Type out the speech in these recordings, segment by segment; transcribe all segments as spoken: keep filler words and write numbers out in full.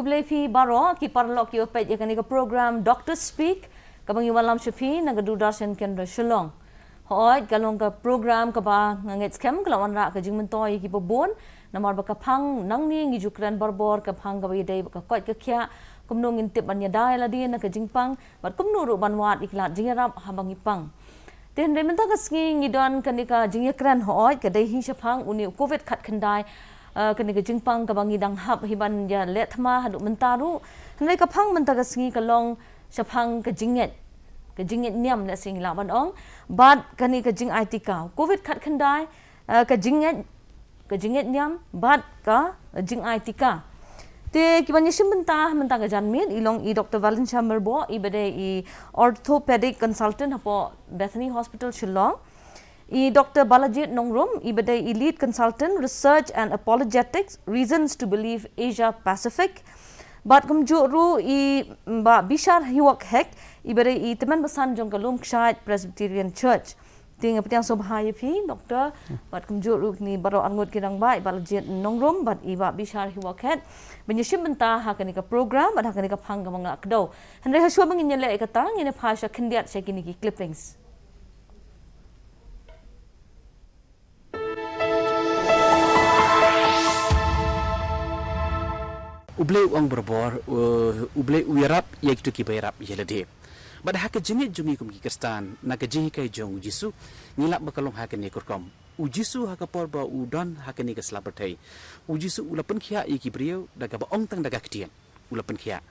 Khublei phi baroh ki paralok kiba peit ïa kane ka program Doctor Speak, kaba ngi wanlam sha phi na ka Doordarshan Kendra Shillong. Hooid, ka long ka program kaba nga ngeit skhem ka la wanrah ka jingmyntoi ïa kiba bun, namar ba ka phang nangne ngi ju kren barabor, ka phang kaba ïadei bad ka koit ka khiah, kumno ngin tip ban ïada ïa lade na ka jingpang, bad kumno ruh ban wad ïa ki lad jingïarap haba ngi pang. Te hynrei mynta ka sngi ngi don kane ka jingïakren, hooid, ka dei hi shaphang une u Covid khatkhyndai, eh, kane ka jingpang kaba ngi dang hap hi ban ïaleh thma haduh mynta ruh. Hynrei ka phang mynta ka sngi ka long shaphang ka jingngeit, ka jingngeit niam, lehse ngi lah ban ong, bad kane ka jingai tika. Covid khatkhyndai, eh, ka jingngeit, ka jingngeit niam bad ka jingai tika. Te kiban ïashim bynta mynta ka janmiet i long i Doctor Valencia Myrboh, iba dei i orthopedic consultant hapoh Bethany Hospital Shillong, i Doctor Balajied Nongrum, iba dei i lead consultant research and apologetics, Reasons to Believe Asia Pacific, bad kumjuh ruh i Bah Bishar Hiwok Hek, iba dei i tymmen basan jong ka Lum Kshaid Presbyterian Church. Te nga pdiang sngewbha ïa phi, Doctor, bad kumjuh ruh kine baroh arngut ki rangbah, i Balajied Nongrum bad i Bah Bishar Hiwok Hek, ban ïashim bynta ha kane ka program bad ha kane ka phang kaba nga la kdew. Hynrei hashwa ba ngin ïaleh ïa kata, ngin ïa phai sha khyndiat sha kine ki clippings. U Blei u ong barabor, u, U Blei u ïarap ïa kito kiba ïarap ïa lade. Bad ha ka jingngeit jong ngi kum ki Khristan, na ka jinghikai jong u Jisu, ngi lap ba ka long ha kane ka rukom. U Jisu ha ka por ba u don ha kane ka sla pyrthei, u Jisu u la pynkhiah ïa ki briew da kaba ong tang da ka ktien. U la pynkhiah.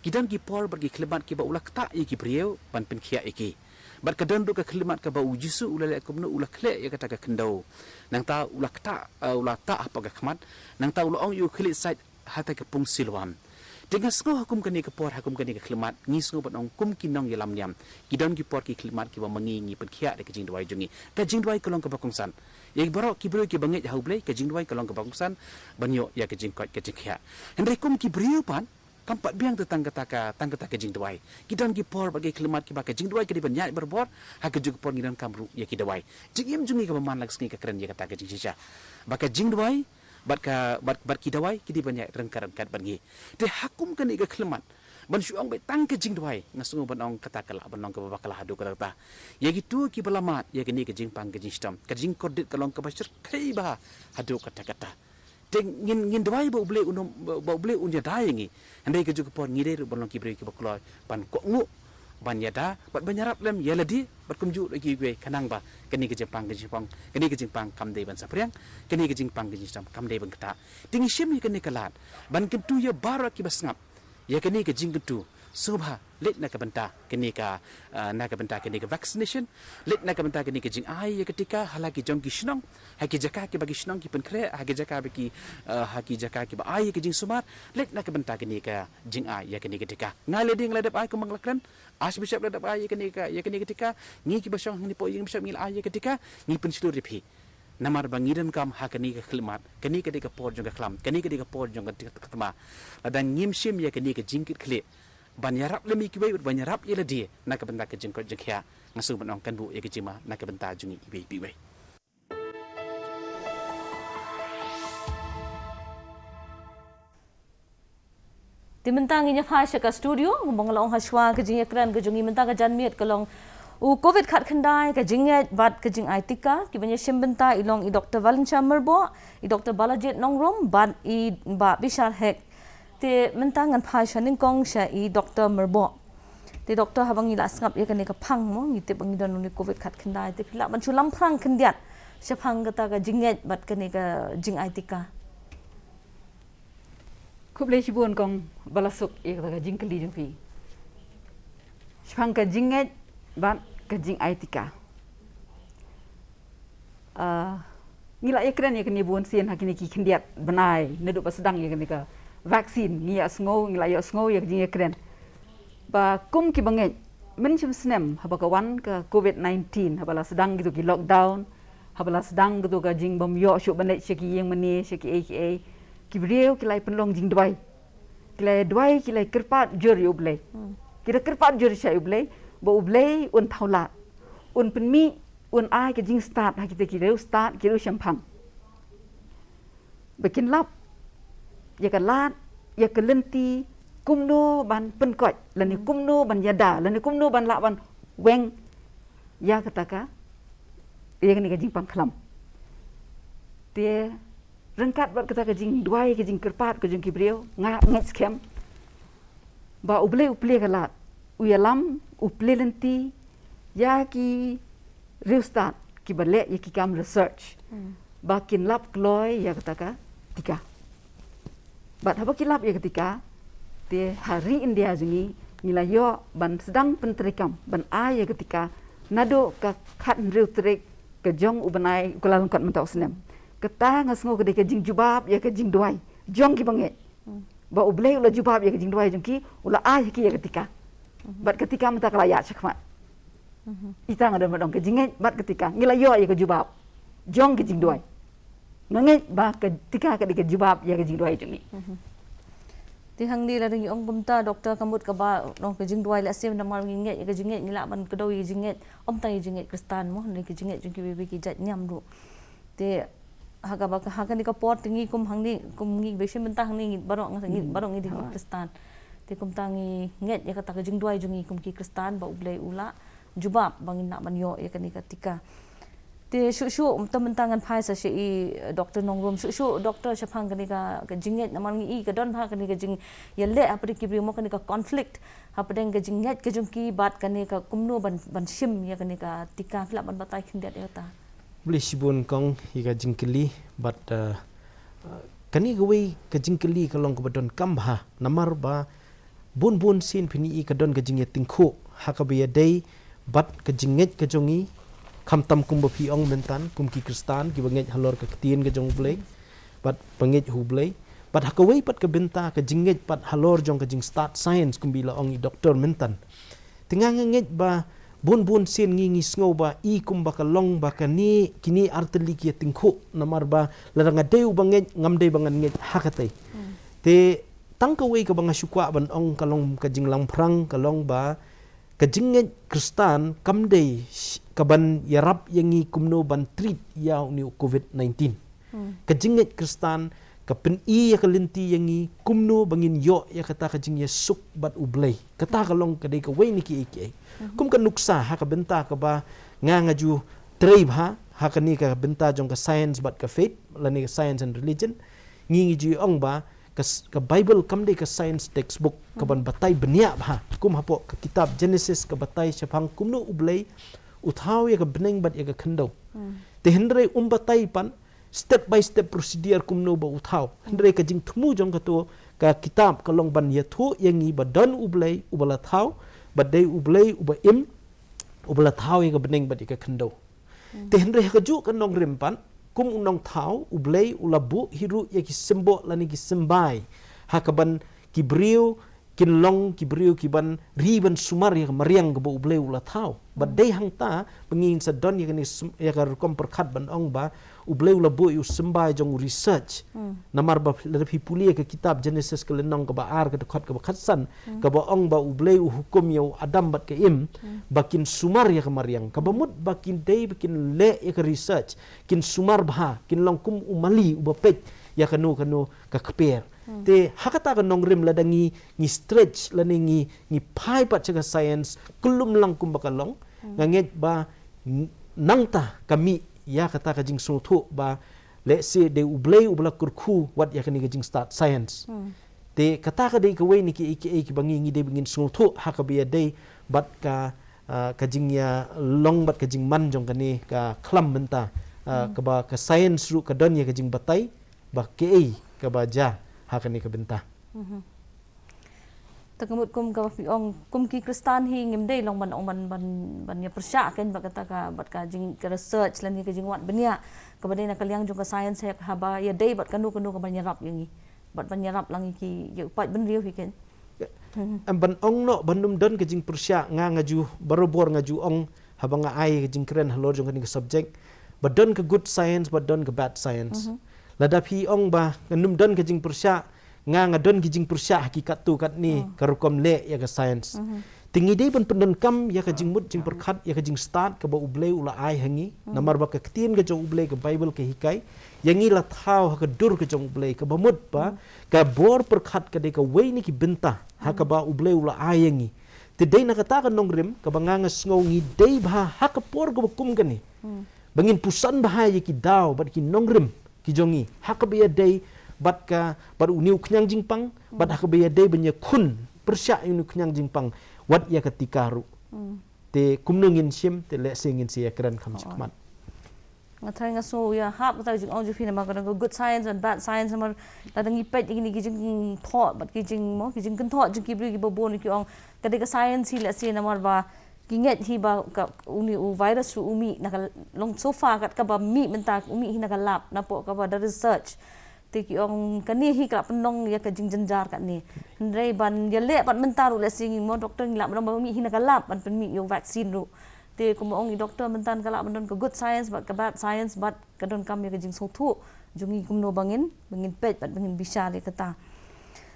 Ki don ki por bad ki khyllipmat kiba u la ktah ïa ki briew ban pynkhiah ïa ki. Bad ka don ruh ka khyllipmat kaba u Jisu u la leh kumno, u la khleh ïa kata ka khyndew. Nangta u la ktah, eh, u la tah hapoh ka khmat. Nangta u la ong ïa u khlieh sait ha kata ka pung Siloam. Te nga sngew ha kum kane ka por, ha kum kane ka khyllipmat, ngi sngew ban ong kum ki nongïalam niam, ki don ki por ki khyllipmat kiba ma ngi ngi pynkhiah da ka jingduwai jong ngi. Ka jingduwai ka long kaba kongsan. Ïa baroh ki briew kiba ngeit ha U Blei, ka jingduwai ka long kaba kongsan ban ïoh ïa ka jingkoit ka jingkhiah. Hynrei kum ki briew pat, kam pat biang te tang kata ka, tang kata ka jingduwai. Ki don ki por bad ki khyllipmat kiba ka jingduwai ka dei ban ïaid barabor, ha kajuh ka por ngi donkam ruh ïa ki dawai. Jingim jong ngi kaba man la ka sngi ka kren ïa kata ka jingshisha, ba ka jingduwai bad ka, bad, bad ki dawai ki dei ban ïaid ryngkat ryngkat bad ngi. Te ha kum kane ka khyllipmat, ban shu ong beit tang ka jingduwai, nga sngew ban ong kata ka lah ban long kaba bakla haduh katta katta. Ïa kito kiba la mad ïa kane ka jingpang ka jingshitom, ka jingkordit ka long kaba shyrkhei bha haduh katta katta. Te ngin, ngin duwai ba U Blei un, ba U Blei un ïada ïa ngi. Hynrei kajuh ka por ngi dei ruh ban long ki briew kiba kloi ban kohnguh, ban ïada bad ban ïarap lem ïa lade bad kumjuh ruh ïa kiwei, khnang ba kane ka jingpang ka jingpang, kane ka jingpang kam dei ban saphriang, kane ka jingpang ka jingshitom kam dei ban ktah. Te ngi shim ïa kane ka lad ban kyntu ïa baroh kiba sngap ïa kane ka jingkyntu, sngewbha leit na ka bynta kane ka, ah, na ka bynta kane ka vaccination, leit na ka bynta kane ka jingai ïa ka tika ha la ki jong ki shnong, ha ki jaka kiba ki shnong ki pynkhreh, ha ki jaka ba ki, ah, ha ki jaka kiba ai ïa ka jingsumar, leit na ka bynta kane ka jingai ïa kane ka tika. Nga lade nga la dep ai kumba nga la kren, Archbishop la dep ai ïa kane ka, ïa kane ka tika, ngi kiba shong hangne hapoh ïing Bishop ngi la ai ïa ka tika, ngi pynshlur ïa phi. Namar ba ngi donkam ha kane ka khyllipmat, kane ka dei ka por jong ka khlam, kane ka dei ka por jong ka, ka thma. Lada ngim shim ïa kane ka jingkitkhlieh ban ïarap lem ïa kiwei, ban ïarap ïa lade na ka bynta ka jingkoit jingkhiah, nga sngew ban ong kan buh ïa ka jingma na ka bynta jong ngi iwei pa iwei. Te mynta ngin ïa phai sha ka studio, kumba nga la ong hashwa, ka jingïakren ka jong ngi mynta ka janmiet ka long u Covid khatkhyndai, ka jingngeit bad ka jingai tika. Kiban ïashim bynta i long i Doctor Valencia Myrboh, i Doctor Balajied Nongrum bad i Bah Bishar Hek. Te mynta ngan phai sha nyngkong sha i Doctor Myrboh. Te Doctor, haba ngi la sngap ïa kane ka phang mo, ngi tip ba ngi don une u Covid khatkhyndai, te phi lah ban shu lamphrang khyndiat shaphang kata ka jingngeit bad kane ka jingai tika. Khublei shibun kong Balasuk ïa kata ka jingkylli jong phi shaphang ka jingngeit bad ka jingai tika. Ah, ngi la ïakren ïa kane bun sien ha kine ki khyndiat bnai naduh ba sdang ïa kane ka vaccine, ngi ïa sngew, ngi la ïa sngew ïa ka jingïakren ba kum kiba ngeit, mynshem snem haba ka wan ka Covid nineteen, haba la sdang kito ki lockdown, haba la sdang kito ka jingbym ïoh shuh ban leit sha ki ïing mane, sha kiei kiei, ki briew ki la ïa pynlong jingduwai. Ki la ïa duwai, ki la ïa kyrpad jur ïa U Blei. Hmm. Ki la kyrpad jur sha U Blei ba U Blei un thaw lad, un pynmih, un ai ka jingstad ha kita ki riewstad, ki riewshemphang, ba kin lap ïa ka lad ïa ka lynti kumno ban pynkoit lane kumno ban ïada lane kumno ban lah ban weng ïa kata ka, ïa kane ka jingpang khlam. Te ryngkat bad kata ka jingduwai ka jingkyrpad ka jong ki briew, nga ngeit skhem ba U Blei u plie ka lad, u ïalam, u plie lynti ïa ki riewstad kiba leh ïa ki kam research ba kin lap kloi ïa kata ka tika. Bad haba ki lap ïa ka tika, te ha ri India jong ngi, ngi la ïoh ban sdang pyntreikam ban ai ïa ka tika naduh ka khathynriew tarik ka jong u bnai u Kyllalyngkot mynta u snem. Kata nga sngew ka dei ka jingjubab ïa ka jingduwai jong ki bangeit. Ba U Blei u la jubab ïa ka jingduwai jong ki, u la ai ha ki ïa ka tika. Bad ka tika mynta ka la ïaid shakhmat. Ita nga don ba dong ka jingngeit bad ka tika, ngi la ïoh ïa ka jubab jong ka jingduwai. Nga ngeit ba ka tika ka dei ka jubab ïa ka jingduwai jong ngi. Te hangne lada ngi ong kumta, Doktor, ka mut kaba long ka jingduwai, lehse namar ngi ngeit ïa ka jingngeit, ngi lah ban kdew ïa ka jingngeit, ym tang ïa ka jingngeit Khristan mo, ne ka jingngeit jong kiwei kiwei ki jait niam ruh. Te ha kaba, ha kane ka por te ngi kum hangne, kum ngi ba shim bynta hangne, ngi baroh, ngi baroh ngi dei ki Khristan. Te kumta ngi ngeit ïa kata ka jingduwai jong ngi kum ki Khristan ba U Blei u la jubab ba ngin lah ban ïoh ïa kane ka tika. Te shuh shuh, te mynta ngan phai sa sha i, eh, Doktor Nongrum, shuh shuh Doktor, shaphang kane ka, ka jingngeit, namar ngi i ka don bha kane ka jingïaleh hapdeng ki briew mo, kane ka conflict hapdeng ka jingngeit ka jong ki bad kane ka kumno ban, ban shim ïa kane ka tika, phi lah ban batai khyndiat ïa kata? Khublei shibun kong ïa ka jingkylli bad, eh, eh, kane kawei ka jingkylli ka long kaba donkam bha, namar ba bun bun sien phin ïohi ka don ka jingïatyngkhuh ha kaba ïadei bad ka jingngeit ka jong ngi, khamtam kumba phi ong mynta, kum ki Khristan kiba ngeit halor ka ktien ka jong U Blei bad ba ngeit ha U Blei. Bad ha kawei pat ka bynta ka jingngeit pat halor jong ka jingstad science, kumba la ong i Doktor mynta. Te nga, nga ngeit ba bun bun sien ngi, ngi sngew ba i kumba ka long ba kane, kine ar tylli ki ïatyngkhuh, namar ba lada nga dei uba ngeit, ngam dei ba ngan ngeit ha katei. Te tang kawei kaba nga shu kwah ban ong ka long ka jinglamphrang, ka long ba ka jingngeit Khristan kam dei sh-, ka ban ïarap ïa ngi kumno ban treat ïa une u covid nineteen. Ka jingngeit Khristan ka pyni ïa ka lynti ïa ngi kumno ba ngin ïoh ïa kata ka jingïasuk bad U Blei. Kata ka long ka dei kawei na kiei kiei. Kum ka nuksa ha ka bynta kaba nga, nga ju trei bha ha kane ka bynta jong ka science bad ka faith, lane ka science and religion. Ngi, ngi ju ong ba ka s-, ka Bible kam dei ka science textbook ka ban batai bniah bha. Kum hapoh ka kitab Genesis ka batai shaphang kumno U Blei u thaw ïa ka bneng bad ïa ka khyndew. Te hynrei um batai pat step by step procedure kumno ba u thaw. Hynrei ka jingthmu jong kato ka kitab ka long ban ïathuh ïa ngi ba don U Blei uba la thaw, ba dei U Blei uba im, uba la thaw ïa ka bneng bad ïa ka khyndew. Te hynrei ha kajuh ka nongrim pat, kum u nongthaw, U Blei u la buh hi ruh ïa ki symbol lane ki symbai ha ka ban ki briew kin long ki briew ki ban ri ban sumar ïa ka mariang kaba U Blei u la thaw. Bad dei hangta ba ngin sa don ïa kane sym-, ïa ka rukom pyrkhat ban ong ba U Blei u la buh ïa u symbai jong u research. Namar ba lada phi pule ïa ka kitab Genesis ka lynnong kaba ar ka dkhot kaba khatsan, kaba ong ba U Blei u hukum ïa u Adam bad ka Im ba kin sumar ïa ka mariang. Kaba mut ba kin dei ba kin leh ïa ka research, kin sumar bha, kin long kum u mali uba peit ïa kano kano ka kper. Te ha kata ka nongrim lada ngi, ngi stretch lane ngi, ngi phai pat sha ka science, kyllum lang kumba ka long, nga ngeit ba n-, nangta ka mih ïa kata ka jingsngewthuh ba lehse dei U Blei uba la kyrkhu wat ïa kane ka jingstad science. Te kata ka dei kawei na kiei kiei kiba ngi, ngi dei ba ngin sngewthuh ha kaba ïadei bad ka, ah, ka jingïalong bad ka jingman jong kane ka khlam mynta, ah, kaba ka science ruh ka don ïa ka jingbatai ba kaei kaba jia ha kane ka bynta. Te ka mut kum kaba phi ong, kum ki Khristan hi ngim dei long ban ong ban, ban, ban ïa pyrshah kein bad kata ka, bad ka jing, ka research lane ka jingwad bniah kaba dei na ka liang jong ka science, haba ïadei bad kano kano ka ban ïarap ïa ngi, bad ban ïarap lang ïa ki, ïa u paid bynriew hi kein. Em, ban ong noh ban ym don ka jingpyrshah, nga, nga ju, barabor nga ju ong haba nga ai ka jingkren halor jong kane ka subject, ba don ka good science, ba don ka bad science. Lada phi ong ba ngan ym don ka jingpyrshah, nga, nga don ka jingpyrshah ha ki katto katne ka rukom leh ïa ka science. Te ngi dei ban pyndonkam ïa ka jingmut jingpyrkhat, ïa ka jingstad kaba U Blei u la ai ha ngi. Namar ba ka ktien ka jong U Blei, ka Baibl ka hikai ïa ngi la thaw ha ka dur ka jong U Blei, kaba mut ba ka bor pyrkhat ka dei kawei na ki bynta ha kaba U Blei u la ai ïa ngi. Te dei na kata ka nongrim kaba nga nga sngew ngi dei bha ha ka por kaba kum kane ba ngin puson bha ïa ki daw bad ki nongrim ki jong ngi ha kaba ïadei bad ka, bad une u khñiang jingpang, bad ha kaba ïadei ban ïakhun pyrshah ïa une u khñiang jingpang, wat ïa ka tika ruh. Te kumno ngin shim, te lehse ngin sa ïakren kham shakhmat. Nga tharai nga sngew ïahap kata ka jingong jong phi namar ka don ka good science and bad science, namar lada ngi peit ïa kine ki jingthoh bad ki jing mo, ki jingkynthoh jong ki briew kiba bun, ki ong ka dei ka science hi lehse, namar ba ki ngeit hi ba ka, une u virus ruh u mih na ka long, so far kat kaba mih mynta u mih hi na ka lab, napoh kaba da research. Te ki ong kane hi ka la pynlong ïa ka jingjynjar kane. Hynrei ban ïaleh pat mynta ruh lehse ngi mo doktor ngi lah ban ong ba mih hi na ka lab ban pynmih ïa u vaccine ruh. Te kumba ong i doktor mynta ka lah ban don ka good science bad ka bad science bad ka donkam ïa ka jingsngewthuh jong ngi kumno ba ngin, ba ngin peit bad ba ngin bishar ïa kata.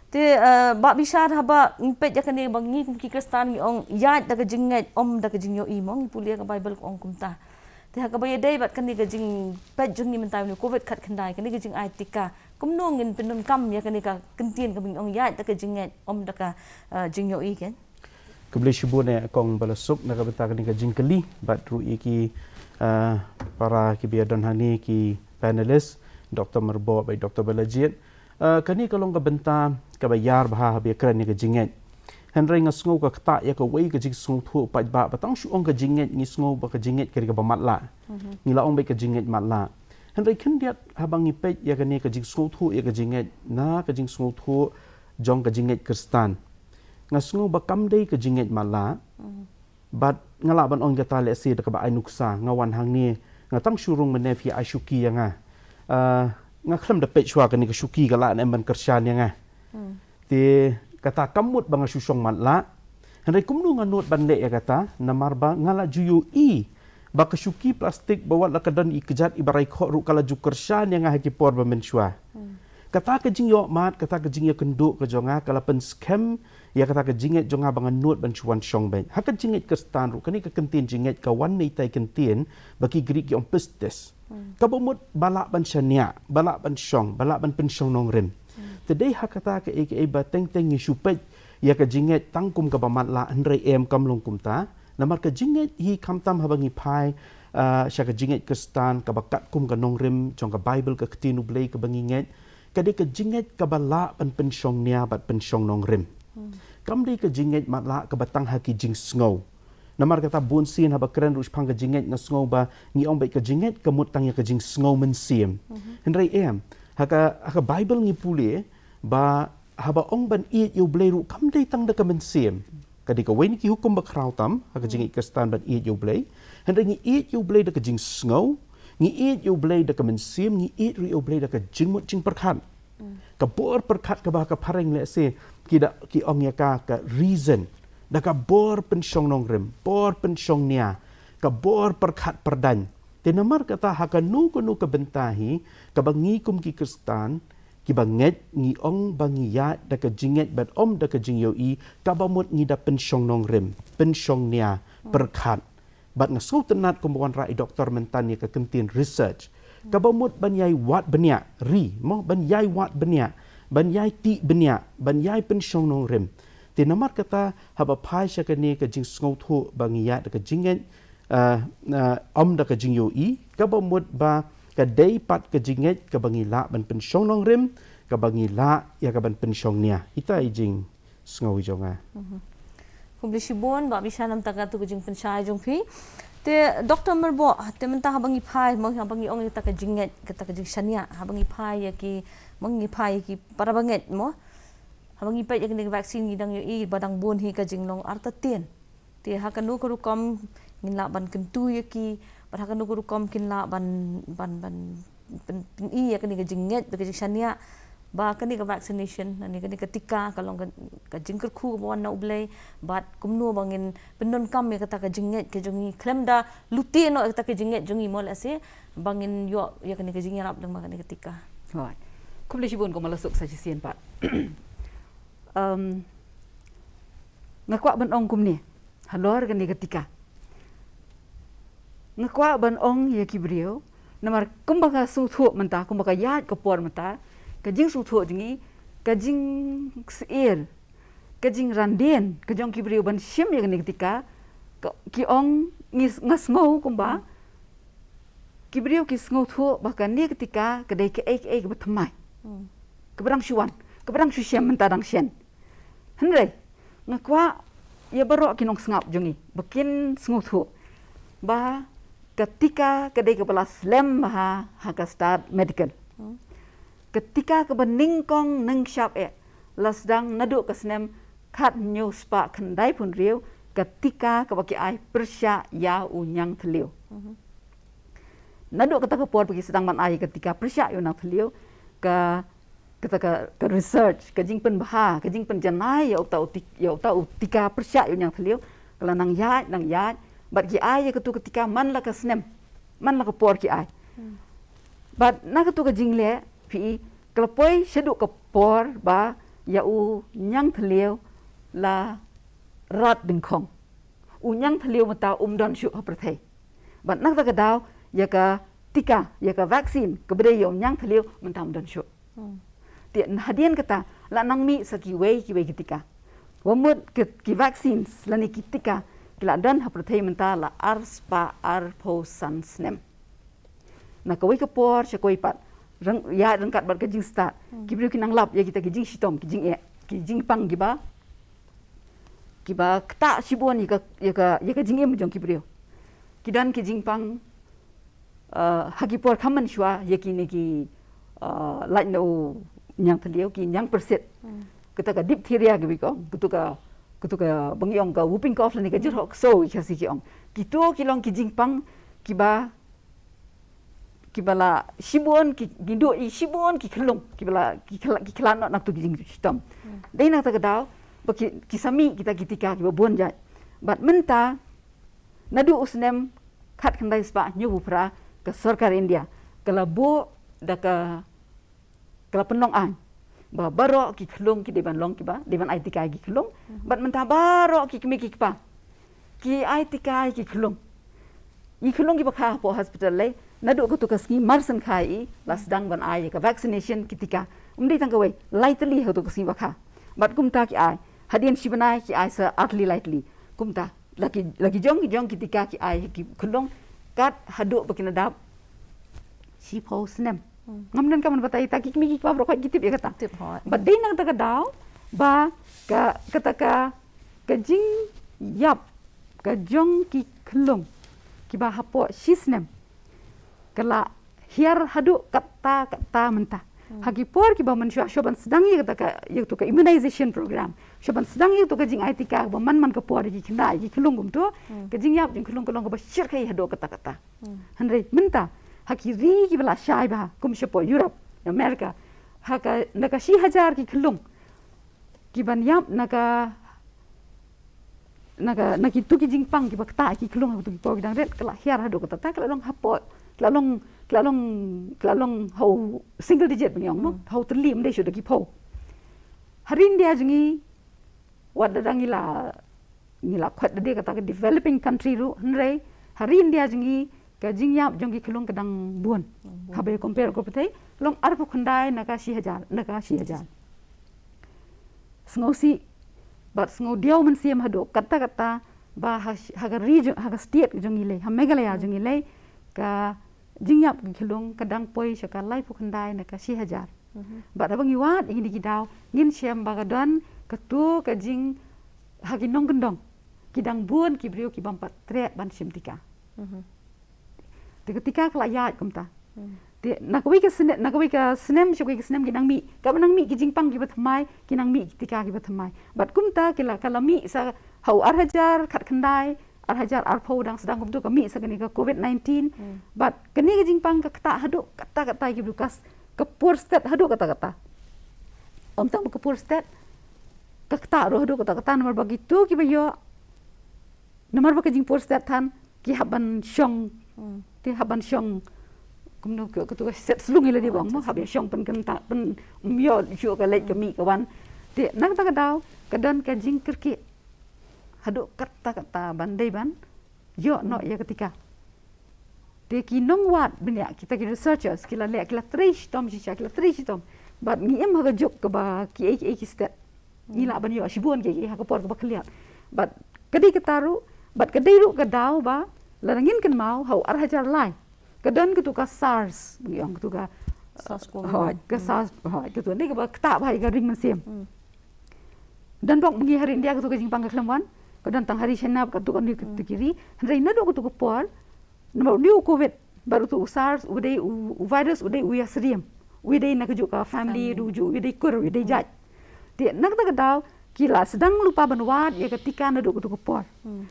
Te, eh, Bah Bishar, haba ngi peit ïa kane ba ngi kum ki Khristan ngi ong ïaid da ka jingngeit, ym da ka jingïohi mo, ngi pule ïa ka Baibl ka ong kumta. Te ha kaba ïadei bad kane ka jingpeit jong ngi mynta une u covid khatkhyndai, kane ka jingai tika, kumno ngin pyndonkam ïa kane ka kyntien kaba ngi ong ïaid da ka jingngeit, ym da ka, eh, jingïohi, kan? Khublei shibun ïa kong Balasuk na ka bynta kane ka jingkylli, bad ruh ïa ki, eh, para kiba ïadon hangne, ki panelist, Doktor Myrboh bad Doktor Balajied. Eh, kane ka long ka bynta kaba ïar bha haba ïakren ïa ka jingngeit. Hynrei nga sngew ka ktah ïa kawei ka jingsngewthuh paidbah ba tang shu ong ka jingngeit, ngi sngew ba ka jingngeit ka dei kaba matlah. Ngi la ong beit ka jingngeit matlah. Hynrei khyndiat haba ngi peit ïa kane ka jingsngewthuh ïa ka jingngeit, na ka jingsngewthuh jong ka jingngeit Khristan, nga sngew ba kam dei ka jingngeit matlah. Bad nga lah ban ong kata lehse da kaba ai nuksa, nga wan hangne, nga tang shu rung mynne phi ai shuki ïa nga. Ah, nga khlem da peit shuwa kane ka shuki ka lah ne em ban kyrshan ïa nga. Te kata kam mut ba nga shu shong matlah. Hynrei kumno nga nud ban leh ïa kata, namar ba nga la ju ïohi ba ka shuki plastik ba wat la ka don i kjat iba raikhoh ruh ka la ju kyrshan ïa nga ha ki por ba mynshuwa. Kata ka jingïohmad, kata ka jingïakynduh ka jong nga ka la pynskhem ïa kata ka jingngeit jong nga ba nga nud ban shu wan shong beit. Ha ka jingngeit Khristan ruh, kane ka kyntien jingngeit ka wan na itai kyntien ba ki Grik ki ong pistis. Kaba mut ba lah ban shaniah, ba lah ban shong, ba lah ban pynshong nongrim. Te dei ha kata kaei kaei ba teng teng ngi shu peit ïa ka jingngeit tang kum kaba matlah, hynrei em, kam long kumta. Namar ka jingngeit hi khamtam haba ngi phai, ah, sha ka jingngeit Khristan kaba katkum ka nongrim jong ka Baibl, ka ktien U Blei kaba ngi ngeit, ka dei ka jingngeit kaba lah ban pynshong nia bad pynshong nongrim. Kam dei ka jingngeit matlah kaba tang ha ki jingsngew. Namar kata bun sien haba kren ruh shaphang ka jingngeit nga sngew ba ngi ong beit ka jingngeit ka mut tang ïa ka jingsngew mynsiem. Hynrei em, ha ka, ha ka Baibl ngi pule ba haba ong ban ïeit ïa U Blei ruh kam dei tang da ka mynsiem. Ka dei kawei na ki hukum ba khraw tam ha ka jingngeit Khristan ban ïeit ïa U Blei. Hynrei ngi ïeit ïa U Blei da ka jingsngew, ngi ïeit ïa U Blei da ka mynsiem, ngi ïeit ruh ïa U Blei da ka jingmut jingpyrkhat. Ka bor pyrkhat kaba ha ka phareng lehse ki da, ki ong ïa ka, ka reason, da ka bor pynshong nongrim, bor pynshong nia, ka bor pyrkhat pyrdaiñ. Te namar kata ha kano kano ka bynta hi kaba ngi kum ki Khristan kiba ngeit, ngi ong ba ngi ïaid da ka jingngeit bad ym da ka jingïohi, kaba mut ngi da pynshong nongrim, pynshong nia, pyrkhat. Bad nga sngewtynnat kumba wanrah i doktor mynta ïa ka kyntien research, kaba mut ban ïai wad bniah, re, mo, ban ïai wad bniah, ban ïai tih bniah, ban ïai pynshong nongrim. Te namar kata haba phai sha kane ka jingsngewthuh ba ngi ïaid da ka jingngeit, ah, ah, ym da ka jingïohi, kaba mut ba ka dei pat ka jingngeit kaba ngi lah ban pynshong nongrim, kaba ngi lah ïa ka ban pynshong nia. Ita i jing sngew i jong nga. Khublei shibun Bah Bishan namar kata ka jingpynshai jong phi. Te Doktor Myrboh, te mynta haba ngi phai mo, haba ngi ong ïa kata ka jingngeit, kata ka jingshaniah, haba ngi phai ïa ki, mo, ngi phai ïa ki para bangeit mo, haba ngi peit ïa kane ka vaccine ngi dang ïohi ba dang bun hi ka jinglong artatien. Te ha kano ka rukom ngin lah ban kyntu ïa ki, bad ha kano ka rukom kin lah ban, ban, ban pyn, pyni ïa kane ka jingngeit bad ka jingshaniah ba kane ka vaccination, kane, kane ka tika ka long ka, ka jingkyrkhu kaba wan na U Blei, bad kumno ba ngin pyndonkam ïa kata ka jingngeit ka jong ngi khlem da lute noh ïa kata ka jingngeit jong ngi mo lehse ba ngin ïoh ïa kane ka jingïarap lyngba kane ka tika. Hooid. Khublei shibun kong Malasuk sa shisien pat. Em, nga kwah ban ong kumne. halor kane ka tika. Nga kwah ban ong ïa ki briew, namar kumba ka sngewthuh mynta, kumba ka ïaid ka por mynta, ka jingsngewthuh jong ngi, ka jingsyier, ka jingrandian ka jong ki briew ban shim ïa kane ka tika, ka, ki ong ngi s-, nga sngew kumba ki briew ki sngewthuh ba kane ka tika ka dei kaei kaei kaba thymmai. Hmm. Kaba dang shu wan, kaba dang shu shem mynta dang shen. Hynrei nga kwah ïa baroh ki nongsngap jong ngi ba kin sngewthuh ba ka tika ka dei kaba la slem bha ha ka stad medical. Hmm. Ka tika kaba nyngkong nyngshap eh la sdang naduh ka snem khathynñiew spah khyndaiphew hynriew, ka tika kaba ki ai pyrshah ïa u ñiangthliew. Mhm. Naduh kata ka por ba ki sdang ban ai ka tika pyrshah ïa u ñiangthliew, ka, kata ka, ka research, ka jingpynbha, ka jingpynjanai ïa uta u tik-, ïa uta u tika pyrshah ïa u ñiangthliew ka la nang ïaid, nang ïaid, bad ki ai ïa katu ka tika man la ka snem, man la ka por ki ai. Hmm. Bad na katu ka jingleh phi i ka la poi shaduh ka por ba ïa u ñiangthliew la rat dyngkhong. U ñiangthliew mynta um don shuh ha pyrthei. Bad na kata ka daw ïa ka tika, ïa ka vaccine kaba dei ïa u ñiangthliew mynta um don shuh. Hmm. Te hadien kata la nang mih sa kiwei kiwei ki tika. Wat mut ki, ki vaccines lane ki tika ki la don ha pyrthei mynta la ar spah arphew san snem. Na kawei ka por sha kawei pat, rang, ïa ryngkat bad ka jingstad, hmm, ki briew ki nang lap ïa kita ki jingshitom, ki jingeh, ki jingpang kiba, kiba ktah shibun ïa ka, ïa ka, ïa ka jingim jong ki briew. Ki don ki jingpang, uh, ha ki por kham mynshuwa ïa kine ki, uh, lait na u ñiangthliew, ki ñiangpyrsit. Hmm. Kata ka diphtheria kiba ki ong, katu ka, katu kaba ngi ong ka whooping cough lane ka, hmm, jyrhoh ksew ïa ki Khasi ki ong. Kitu ki long ki jingpang kiba, kiba la shibun ki, ki duh ïa shibun ki khyllung, kiba la, ki khylla, ki khylla noh na katu ki jingshitom. Hmm. Dei na kata ka daw ba ki, ki sa mih kita ki tika kiba bun jait. Bad mynta naduh u snem khatkhyndai spah hynñiewphew phra ka sorkar India ka la buh da ka, ka la pynlong aiñ ba baroh ki khyllung ki dei ban long kiba, dei ban ai tika ïa ki khyllung. Mhm. Bad mynta baroh ki kmie ki kpa ki ai tika ïa ki khyllung. Ïa ki khyllung kiba kha hapoh hospital lei, naduh katu ka sngi March kha i la sdang ban ai ïa ka vaccination, ki tika. Um dei tang kawei, lai tylli ha katu ka sngi ba kha. Bad kumta ki ai, hadien shi bnai ki ai sa ar tylli lai tylli. Kumta la ki, la ki jong, ki jong ki tika ki ai ki khyllung kat haduh ba kin da dap shiphew snem. Hmm. Ngam don kam ban batai, ta ki kmie ki kpa baroh khoit ki tip ïa kata. Tip hooid. Bad dei na kata ka daw ba ka, kata ka, ka jingïap ka jong ki khyllung kiba hapoh shi snem ka la hiar haduh katta katta mynta. Hmm. Ha ki por kiba mynshuwa, shuwa ban sdang ïa kata ka, ïa katu ka immunization program, shuwa ban sdang ïa katu ka jingai tika ba man man ka por ïa ki khyndai, ïa ki khyllung kumtu, hmm, ka jingïap jong ki khyllung ka long kaba shyrkhei haduh katta katta. Hmm. Hynrei mynta ha ki ri kiba la shai bha kum shapoh Europe, America, ha ka, na ka shi hajar ki khyllung ki ban ïap na ka, na ka, na kitu ki jingpang kiba ktah ki khyllung ha kitu ki por ki dang rit, ka la hiar haduh katta katta, ka la long hapoh, ka la long, ka la long, ka la long ha u single digit ba ngi ong mo, hmm, ha u tylli, ym dei shuh da ki phew. Ha ri India jong ngi, wat lada ngi la, ngi la khot da dei kata ka developing country ruh, hynrei ha ri India jong ngi ka jingïap jong ki khyllung ka dang bun. Dang bun. Haba ïa compare ko pyrthei, long arphew khyndai na ka shi hajar, na ka shi hajar. Sngewsih bad sngewdiaw mynsiem haduh katta katta ba ha, ha ka ri jong, ha ka state jong ngi lei, ha Meghalaya, hmm, jong ngi lei, ka jingïap ki khyllung ka dang poi sha ka laiphew khyndai na ka shi hajar. Mhm. Bad haba ngi wad ïa kine ki daw, ngin shem ba ka don katu ka jing, ha ki nongkyndong ki dang bun ki briew ki bym pat treh ban shim tika. Mhm. Te ka tika ka la ïaid kumta. Hmm. Te na kawei ka sne-, na kawei ka snem sha kawei ka snem ki nang mih, kaba nang mih ki jingpang kiba thymmai, ki nang mih ki tika kiba thymmai. Bad kumta ki la, ka la mih sa ha u ar hajar khatkhyndai, ar hajar arphew dang sdang kumtu, ka mih sa kane ka covid nineteen. Hmm. Bad kane ka jingpang ka ktah haduh katta katta ki briew, ka s-, ka por stet haduh katta katta. Ym tang ba ka por stet, ka ktah ruh haduh katta katta, namar ba kitu kiba ïoh, namar ba ka jingpor stet than ki hap ban shong. Hmm. Te hap ban shong kumno ka, katu ka set slung ïa lade, oh, bang mo, set slung. Hap ïa shong pynkyntang, pyn, ym ïoh shuh ka leit ka, hmm, mih ka wan. Te na kata ka daw ka don ka jingkyrkieh Haduh katta katta ban dei ban ïoh noh ïa ka tika. Te ki nongwad bniah, kita ki researchers, ki la leh, ki la trei shitom shisha, ki la trei shitom. Bad ngi im ha ka juk kaba kiei kiei ki stet ngi lah ban ïoh shibun kiei kiei ha ka por kaba khlieh. Bad ka dei kata ruh, bad ka dei ruh ka daw ba lada ngin kynmaw ha u ar hajar lai ka don katu ka SARS, ba ngi ong katu ka SARS-CoV-one. Hooid, ka SARS, hooid, katu ne kaba ktah bha ïa ka ring mynsiem. Don bok ba ngi ha ri India katu ka jingpang ka khlem wan, ka don tang ha ri China, katu ka ni katu ki ri. Hynrei naduh katu ka por, namar u dei u COVID bad utu u SARS, u dei u, u virus, u dei u ïasyriem, u dei na kajuh ka family, u dei u kur, u dei jait. Te na kata ka daw ki la sdang lypa ban wad ïa ka tika naduh katu ka por.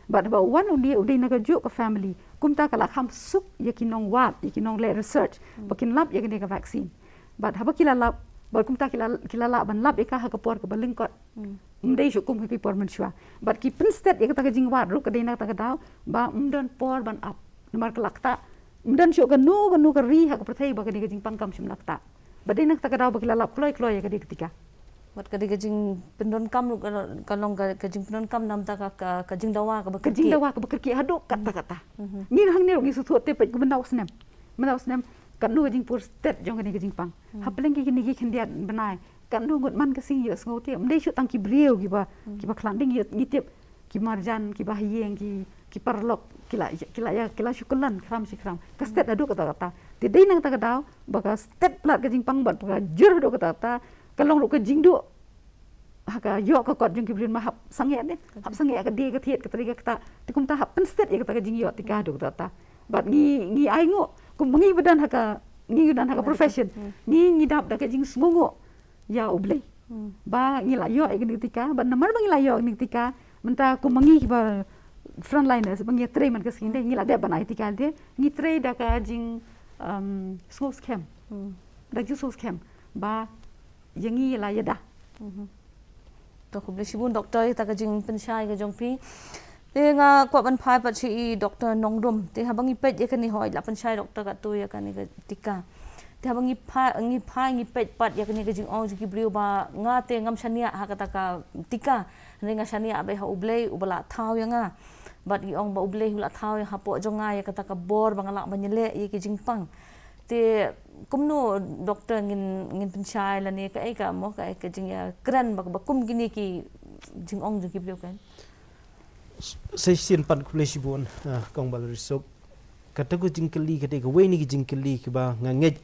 Bad haba u wan une, u dei na kajuh ka family, kumta ka la kham suk ïa ki nongwad, ïa ki nongleh research ba kin lap ïa kane ka vaccine. Bad haba ki la lap, bad kumta ki la, ki la lah ban lap ïa ka ha ka por kaba lyngkot. Ym dei shuh kum ha ki por mynshuwa. Bad ki pynstet ïa kata ka jingwad ruh ka dei na kata ka daw ba ym don por ban ap. Namar ka la ktah, ym don shuh kano kano ka ri ha ka pyrthei ba kane ka jingpang kam shym la ktah. Bad dei na kata ka daw ba ki la lap kloi kloi ïa ka dei ka tika. Bad ka dei ka jingpyndonkam ruh ka, ka long ka, ka jingpyndonkam namar ka, ka, ka jingdawa kaba kyrkieh. Ka jingdawa kaba kyrkieh haduh katta katta. Ngi hangne ruh ngi sngewthuh te peit kumba nau snem, mynta u snem, katno ka jingpur stet jong kane ka jingpang. Hapdeng ki kine ki khyndiat bnai, katno ngut man ka sngi ïohsngew te, ym dei shuh tang ki briew kiba, kiba khlad, dei ngi, ngi tip ki marjan, kiba ha ïing, ki, ki paralok, ki la, ki la ïa, ki la shu kyllon khram shi khram. Ka stet haduh katta katta. Te dei na kata ka daw ba ka stet palat ka jingpang bad ba ka jur haduh katta katta, ka long ruh ka jingduh ha ka ïoh ka kot jong ki briew, ma hap sangeh ne, hap sangeh ka die ka thied ka trai ka ktah. Te kumta hap pynstet ïa kata ka jingïoh tika haduh katta katta. Bad ngi, ngi ai nguh, kum ngi ba don ha ka, ngi don ha ka profession, ngi, ngi dap da ka jingsngewnguh ïa U Blei ba ngi la ïoh ïa kane ka tika. Bad namar ba ngi la ïoh ïa kane ka tika, mynta kum ngi kiba frontliners ba ngi trei man ka sngi ne, ngi la dep ban ai tika te, ngi trei da ka jing, um, sngewskhem. Da jingsngewskhem ba ïa ngi la ïada. To khublei shibun Doktor ïa kata ka jingpynshai ka jong phi. Te nga kwah ban phai pat sha i Doktor Nongrum. Te haba ngi peit ïa kane, hooid, la pynshai Doktor katto ïa kane ka tika. Te haba ngi phai, ngi phai ngi peit pat ïa kane ka jingong jong ki briew ba nga te ngam shaniah ha kata ka tika. Hynrei nga shaniah beit ha U Blei uba la thaw ïa nga. Bad ngi ong ba U Blei u la thaw ïa hapoh jong nga ïa kata ka bor ba nga lah ban ïaleh ïa ki jingpang. Te kumno Doktor ngin, ngin pynshai lane kaei ka mo, kaei ka jingïakren ba, ba kum kine ki jingong jong ki briew kan. Sa shisien pat khublei shibun, ah, Kong Valerie Suk. Kata ka jingkylli, kata kawei na ki jingkylli kiba nga ngeit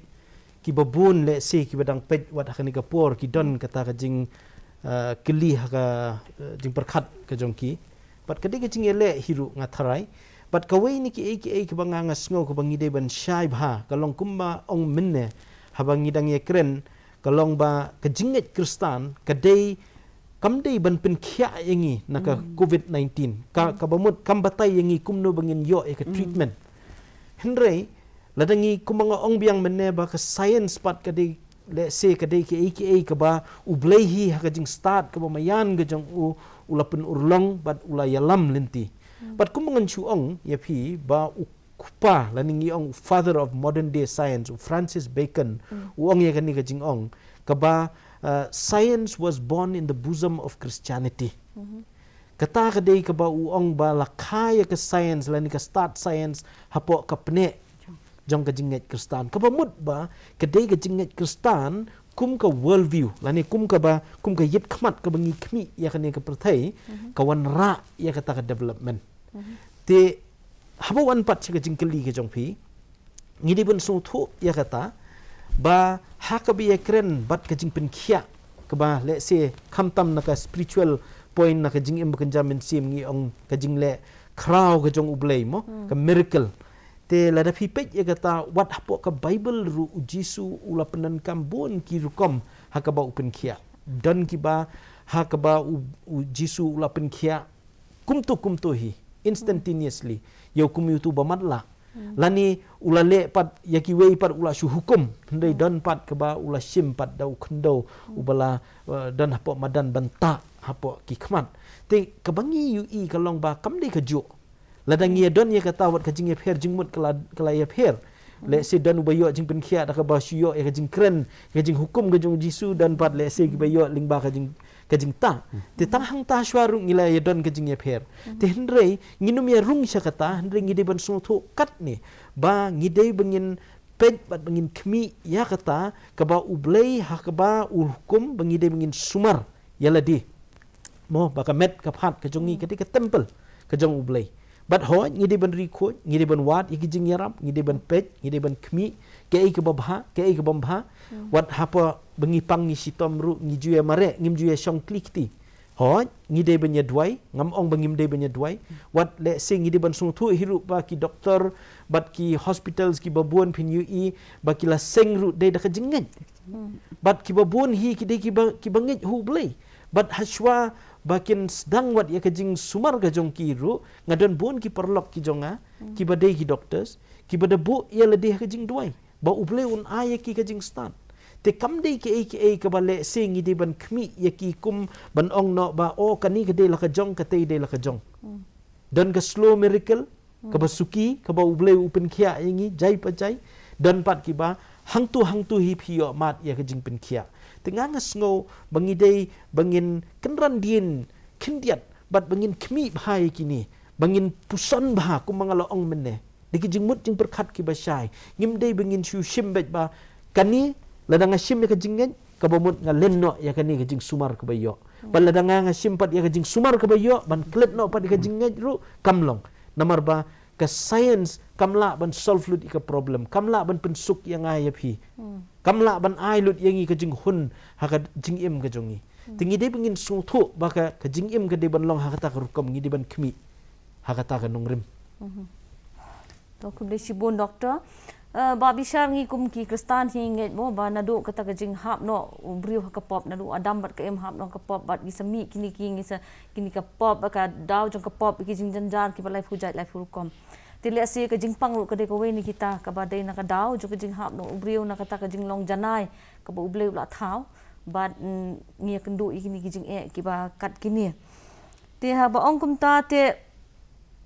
kiba bun lehse kiba dang peit wat ha kane ka por ki don kata ka jing, ah, kylli ha ka, ah, jingpyrkhat ka jong ki. Bad ka dei ka jingïaleh hi ruh nga tharai. Bad kawei na kiei kiei kiba nga, nga sngew kaba ngi dei ban shai bha ka long kumba ong mynne haba ngi dang ïakren, ka long ba ka jingngeit Khristan ka dei, kam dei ban pynkhiah ïa ngi na ka COVID nineteen. Ka, kaba mut kam batai ïa ngi kumno ba ngin ïoh ïa ka treatment. Hynrei lada ngi, kumba nga ong biang mynne, ba ka science pat ka dei, lehse ka dei kiei kiei kaba U Blei hi ha ka jingstad kaba maïan ka jong u, u la pynurlong bad u la ïalam lynti. Bad kumba ngan shu ong ïa phi ba u kpa lane ngi ong u father of modern day science, u Francis Bacon, u ong ïa kane ka jingong kaba, uh, science was born in the bosom of Christianity. Kata ka dei kaba u ong ba la kha ïa ka science lane ka stad science hapoh ka pneh jong ka jingngeit Khristan. Kaba mut ba ka dei ka jingngeit Khristan kum ka world view lane kum kaba, kum ka ïit khmat kaba ngi khmih ïa kane ka pyrthei, ka wanrah ïa kata ka development. Te haba wan pat sha ka jingkylli ka jong phi, ngi dei ban sngewthuh ïa kata ba ha kaba ïakren bad ka jingpynkhiah kaba, lehse, khamtam na ka spiritual point, na ka jingim ba kynja mynsiem, ngi ong ka jingleh khraw ka jong U Blei mo, ka miracle. Te lada phi peit ïa kata, wat hapoh ka Bible ruh U Jisu u la pyndonkam bun ki rukom ha kaba u pynkhiah. Don kiba ha kaba U, U Jisu u la pynkhiah kumto kumto hi, instantaneously, ïa u kum ïa uto ba matlah. Lane u la leh pat ïa kiwei pat u la shu hukum, hynrei don pat kaba u la shim pat da u khyndew uba la, eh, don hapoh madan ban tah hapoh ki khmat. Te kaba ngi ïohi ka long ba kam dei kajuh. Lada ngi ïa don ïa kata, wat ka jingïapher jingmut ka la, ka la ïapher. Lehse don uba ïoh jingpynkhiah da kaba shu ïoh ïa ka jingkren, ka jinghukum ka jong U Jisu, don pat lehse kiba ïoh lyngba ka jing, ka jingtah. Te tang hangta shuwa ruh ngi la ïa don ka jingïapher. Te hynrei nginym ïa rung sha kata, hynrei ngi dei ban sngewthuh katne ba ngi dei ba ngin peit bad ba ngin khmih ïa kata kaba U Blei ha kaba u hukum ba ngi dei ba ngin sumar ïa lade. Mo, ba ka met ka phad ka jong ngi ka dei ka temple ka jong U Blei. Bad hooid ngi dei ban ri khuid, ngi dei ban wad ïa ki jingïarap, ngi dei ban peit, ngi dei ban khmih kaei kaba bha, kaei kaba bha. Wat haba ba ngi pang ngi shitom ruh ngi ju ïa mareh, ngim ju ïa shong kli kti. Hooid ngi dei ban ïa duwai, ngam ong ba ngim dei ban ïa duwai. Wat lehse ngi dei ban sngewthuh hi ruh ba ki doktor bad ki hospitals kiba bun phin ïohi ba ki la seng ruh dei da ka jingngeit. Bad kiba bun hi ki dei kiba, kiba ngeit ha U Blei. Bad hashwa ba kin sdang wat ïa ka jingsumar ka jong ki ruh, nga don bun ki paralok ki jong nga kiba dei ki doctors, kiba da buh ïa lade ha ka jingduwai ba U Blei un ai ïa ki ka jingstad. Te kam dei kaei kaei kaba lehse ngi dei ban khmih ïa ki kum ban ong noh ba, oh, kane ka dei la ka jong, katei dei la ka jong. Don ka slow miracle kaba suki, kaba U Blei u pynkhiah ïa ngi jai pa jai. Don pat kiba hangtu hangtu hi phi ïoh mad ïa ka jingpynkhiah. Te nga, nga sngew ba ngi dei ba ngin kynran dien khyndiat bad ba ngin khmih bha ïa kine, ba ngin puson bha kumba nga la ong mynne. Da ki jingmut jingpyrkhat kiba shai. Ngim dei ba ngin shu shim beit ba kane, lada nga shim ïa ka jingngeit, kaba mut nga len noh ïa kane ka jingsumar kaba ïoh. Bad lada nga, nga shim pat ïa ka jingsumar kaba ïoh ban klet noh pat ïa ka jingngeit ruh, kam long. Namar ba ka science kam lah ban solve lut ïa ka problem, kam lah ban pynsuk ïa nga ïa phi. Kam lah ban ai lut ïa ngi ka jinghun ha ka jingim ka jong ngi. Te ngi dei ba ngin sngewthuh ba ka, ka jingim ka dei ban long ha kata ka rukom, ngi dei ban khmih ha kata ka nongrim. To, khublei shibun, Doctor. Eh, ba bishar ngi kum ki Khristan hi ngeit mo ba naduh kata ka jinghap noh u briew ha ka pop, naduh Adam bad ka Im hap noh ka pop, bad ngi sa mih kine ki, ngi sa, kine ka pop, ka daw jong ka pop, ki jingjynjar kiba laiphew jait laiphew rukom. Te lehse ka jingpang ruh ka dei kawei na kita kaba dei na ka daw jong ka jinghap noh u briew na kata ka jinglong janai kaba U Blei u la thaw. Bad, mm, ngi ïakynduh ïa kine ki jingeh kiba kat kine. Te haba ong kumta te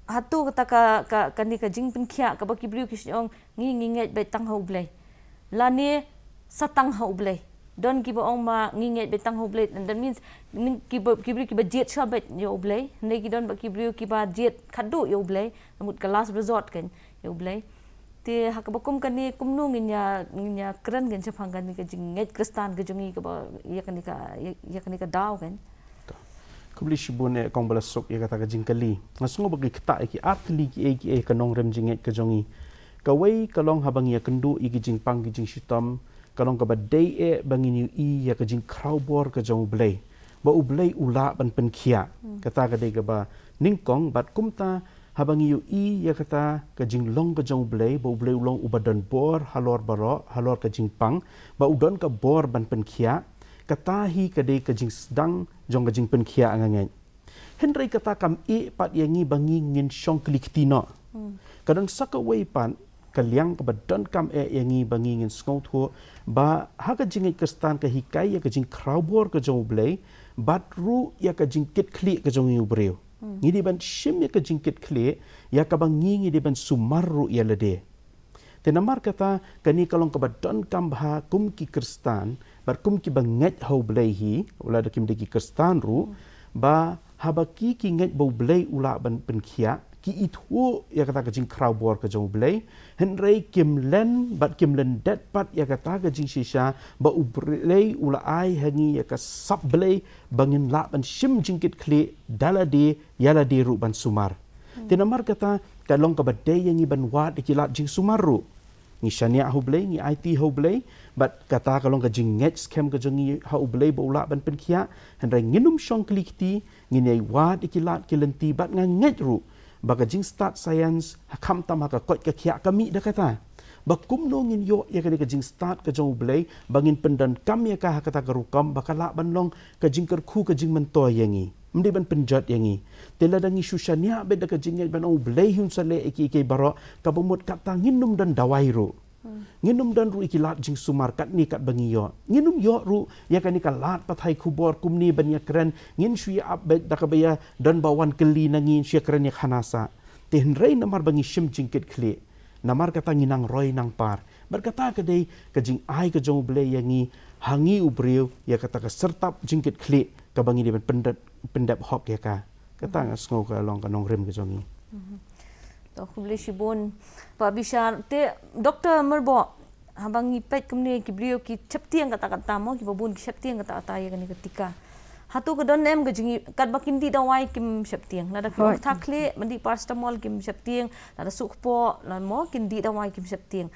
hato kata ka, ka, kane ka jingpynkhiah kaba ki briew ki shu ong ngi, ngi ngeit beit tang ha U Blei. Lane sa tang ha U Blei. Don kiba ong ma ngi ngeit beit tang ha U Blei. That means, ning kiba, ki briew kiba jied shuwa beit ïa U Blei. Hynrei ki don bad ki briew kiba jied khadduh ïa U Blei. Namut ka last resort kan ïa U Blei. Te ha kaba kum kane kumno ngin ïa, ngin ïa kren kan shaphang kane ka jingngeit Khristan ka jong ngi kaba ïa kane ka, ïa, ïa kane ka daw kan. Khublei shibun eh kong ba la suk ïa kata ka jingkylli. Nga sngew ba ki ktah ïa ki ar tylli kiei kiei ka nongrim jingngeit ka jong ngi. Kawei ka long haba ngi ïakynduh ïa ki jingpang ki jingshitom, ka long kaba dei eh ba ngin ïohi ïa ka jingkhrawbor ka jong U Blei. Ba U Blei u lah ban pynkhiah. Kata ka dei kaba nyngkong, bad kumta haba ngi ïohi ïa kata ka jinglong ka jong U Blei, ba U Blei u long uba don bor halor baroh, halor ka jingpang, ba u don ka bor ban pynkhiah. Kata hi ka dei ka jingsdang jong ka jingpynkhiah, nga ngeit. Hynrei kata kam ïeh pat ïa ngi ba ngi ngin shong kli kti noh. Ka don sa kawei pat ka liang kaba donkam eh ïa ngi ba ngi ngin sngewthuh ba ha ka jingngeit Khristan ka hikai ïa ka jingkhrawbor ka jong U Blei, bad ruh ïa ka jingkitkhlieh ka jong ngi u briew. Ngi dei ban shim ïa ka jingkitkhlieh, ïa kaba ngi, ngi dei ban sumar ruh ïa lade. Te namar kata, kane ka long kaba donkam bha kum ki Khristan, bad kum kiba ngeit ha U Blei hi, wat lada kim dei ki Khristan ruh, ba haba ki, ki ngeit ba U Blei u lah ban pynkhiah, ki ithuh ïa kata ka jingkhrawbor ka jong U Blei, hynrei kim len, bad kim lyndet pat ïa kata ka jingshisha, ba U Blei u la ai ha ngi ïa ka sap Blei, ba ngin lah ban shim jingkitkhlieh, da lade, ïa lade ruh ban sumar. Te namar kata, ka long kaba dei ïa ngi ban wad ïa ki lad jingsumar ruh. Ngi shaniah ha U Blei, ngi aiti ha U Blei, bad kata ka long ka jingngeit skhem ka jong ngi ha U Blei ba u lah ban pynkhiah, hynrei nginym shong kli kti, ngin ïai wad ïa ki lad ki lynti, bad nga ngeit ruh, ba ka jingstad science, ha khamtam ha ka koit ka khiah ka mih da kata. Ba kumno ngin ïoh ïa kane ka jingstad ka jong U Blei, ba ngin pyndonkam ïa ka ha kata ka rukom, ba ka lah ban long ka jingkyrkhu ka jingmyntoi ïa ngi. Ym dei ban pynjot ïa ngi. Te lada ngi shu shaniah beit da ka jingngeit ban ong U Blei hi un sa leh ïa kiei kiei baroh, kaba mut kata nginym don dawai ruh. Nginym don ruh ïa ki lad jingsumar katne katba ngi ïoh. Nginym ïoh ruh ïa kane ka lad pathai khubor kumne ban ïakren, ngin shu ïa ap beit da kaba ïa don ba wan kylli na ngi, ngin shu ïakren ïa khana sah. Te hynrei namar ba ngi shim jingkitkhlieh. Namar kata ngi nang roi nang par. Bad kata ka dei ka jingai ka jong U Blei ïa ngi, ha ngi u briew, ïa kata ka syrtap jingkitkhlieh, kaba ngi dei ban pyndep, pyndep hok ïa ka. Kata nga sngew ka long ka nongrim ka jong ngi. To, khublei shibun Bah Bishar. Te Doktor Myrboh, haba ngi peit kumne ki briew ki sheptieng katta katta mo, kiba bun ki sheptieng katta katta ïa kane ka tika. Hato ka don em ka jing, katba kin dih dawai kim sheptieng. Lada ki ong thaklieh, ban dih paracetamol kim sheptieng, lada suk kpoh, lada mo kin dih dawai kim sheptieng.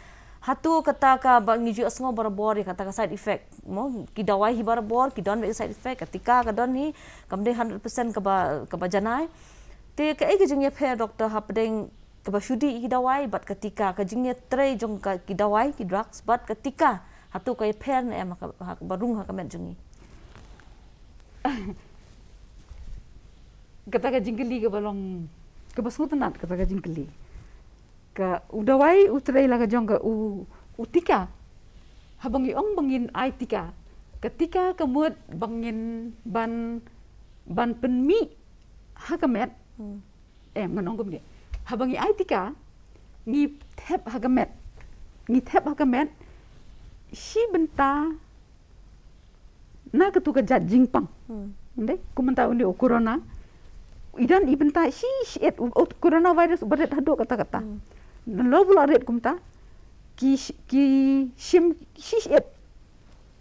Hato kata kaba ngi ju sngew barabor ïa kata ka side effect mo, ki dawai hi barabor ki don bad side effect, ka tika ka don hi, kam dei hundred percent kaba, kaba janai. Te kaei ka jingïapher Doktor hapdeng kaba shu dih ki dawai bad ka tika, ka jingïatrei jong ka, ki dawai, ki drugs bad ka tika? Hato ka ïapher ne em ha ka, ha kaba rung ha ka met jong ngi? Kata ka jingkylli kaba long, kaba sngewtynnat kata ka jingkylli. Ka u dawai u trei la ka jong ka u, u tika. Haba ngi ong ba ngin ai tika, ka tika ka mut ba ngin ban, ban pynmih ha ka met. Em, ngan ong kumne. Haba ngi ai tika, ngi thep ha ka met. Ngi thep ha ka met shi bynta na katu ka jait jingpang. Ym dei, kum mynta une u corona. I don i bynta shi, shi ïeit u, u coronavirus uba rit haduh katta katta. Nalor ba la rit kumta, ki sh-, ki shim shi, shi ïeit.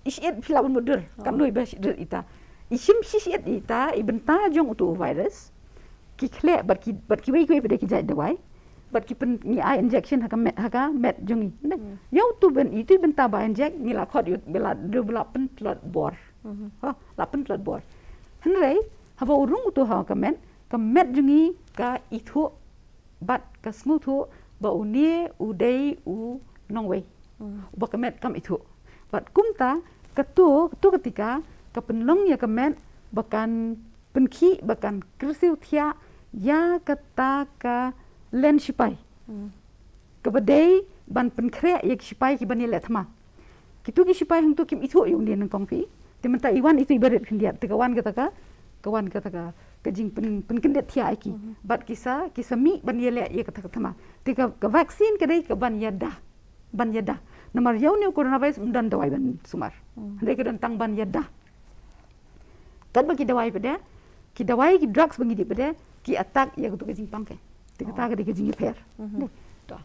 I shi ïeit phi lah ban mutdur. Katno iba shi rit ita. I shim shi, shi ïeit ita, i bynta jong utu u virus. Ki khleh bad ki, bad kiwei kiwei pat de ki jait dawai. Bad ki pyn, ngi ai injection ha ka met, ha ka met jong ngi. Ym dei. Ïa utu ban, itu i bynta ba inject, ngi la khot ïa u, ba la, ba la pyntlot bor. Ha, la pyntlot bor. Hynrei haba u rung utu ha ka met, ka met jong ngi ka ithuh bad ka sngewthuh ba une u dei u nongwei. Uba ka met kam ithuh. Bad kumta, katu, katu ka tika ka pynlong ïa ka met ba kan pynkhih, ba kan kyrsiew thiah ïa kata ka len shipai. Kaba dei ban pynkhreh ïa ki shipai kiban ïaleh thma. Kitu ki shipai hangtu kim ithuh ïa une nyngkong phi. Te mynta i wan itu iba rit khyndiat. Te ka wan kata ka, ka wan kata ka, ka jingpyn, pynkyndit thiah ïa ki. Bad ki sa, ki sa mih ban ïaleh ïa kata ka thma. Te ka, ka vaccine ka dei kaban ïada. Ban ïada. Namar ïa une u coronavirus ym don dawai ban sumar. Hynrei ka don tang ban ïada. Katba ki dawai pat de, ki dawai, ki drugs ba ngi dih pat de, ki attack ïa katu ka jingpang ke. Te kata ka dei ka jingïapher. To.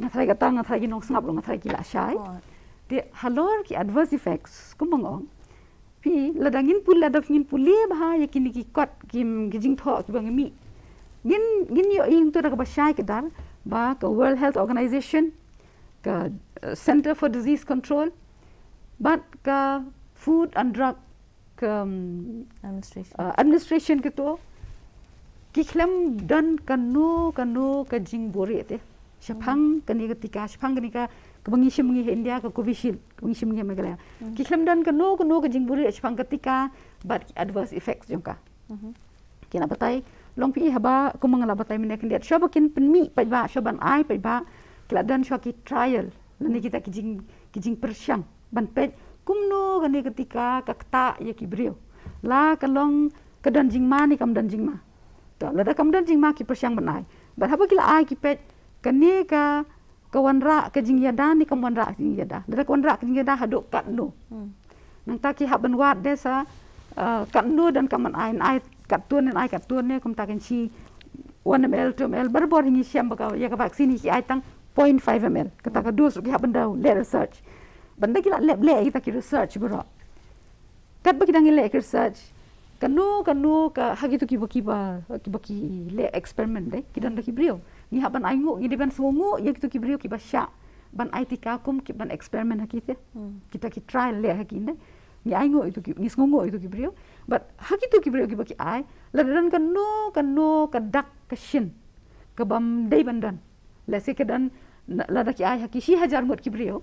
Nga tharai kata, nga tharai ki nongsngap ruh, nga tharai ki la shai. Te halor ki adverse effects, kumba nga ong. Phi, lada ngin pule, lada ngin pule bha ïa kine ki kot, ki, ki jingthoh kiba ngi mih. Ngin, ngin ïohi hangtu da kaba shai kdar ba ka World Health Organization, ka, eh, Center for Disease Control, bad ka Food and Drug, ka, mm, Administration. Eh, administration kito, ki khlem don kano kano ka jingbuhrieh te shaphang kane ka tika, shaphang kane ka, kaba ngi shim ngi ha India, ka Covishield, kaba ngi shim ngi ha Meghalaya. Ki khlem don kano kano ka jingbuhrieh shaphang ka tika bad ki adverse effects jong ka. Ki la batai, long phi haba, kumba nga la batai mynne khyndiat, shuwa ba kin pynmih paidbah, shuwa ban ai paidbah, ki la don shuwa ki trial, lane kita ki jing, ki jingpyrshang ban peit kumno kane ka tika ka ktah ïa ki briew. La ka long ka don jingma ne kam don jingma. To, lada kam don jingma ki pyrshang ban ai. Bad haba ki la ai ki peit kane ka, ka wanrah ka jingïada ne kam wanrah ka jingïada. Lada ka wanrah ka jingïada haduh katno. Nangta ki hap ban wad de sa, eh, katno don kam ban ai, ai katto ne, ai katto ne, kumta kan shi one M L, two M L, barabor hi ngi shem ba ka, ïa ka vaccine hi ki ai tang point five M L. Kata ka dose ruh ki hap ban da leh research. Ban da ki la leh, leh kita ki research baroh. Katba ki dang ïaleh ki research, kano kano ka, ha kito kiba, kiba, kiba ki leh experiment de, ki don da ki briew. Ngi hap ban ainguh, ngi dei ban sngewnguh ïa kito ki briew kiba shah ban ai tika kum ki ban experiment ha ki te. Kita ki trial leh ha ki de. Ngi ainguh ito ki, ngi sngewnguh ito ki briew. But ha kito ki briew kiba ki ai, lada don kano kano ka dak ka shin kabym dei ban don. Lehse ka don, na, lada ki ai ha ki shi hajar ngut ki briew.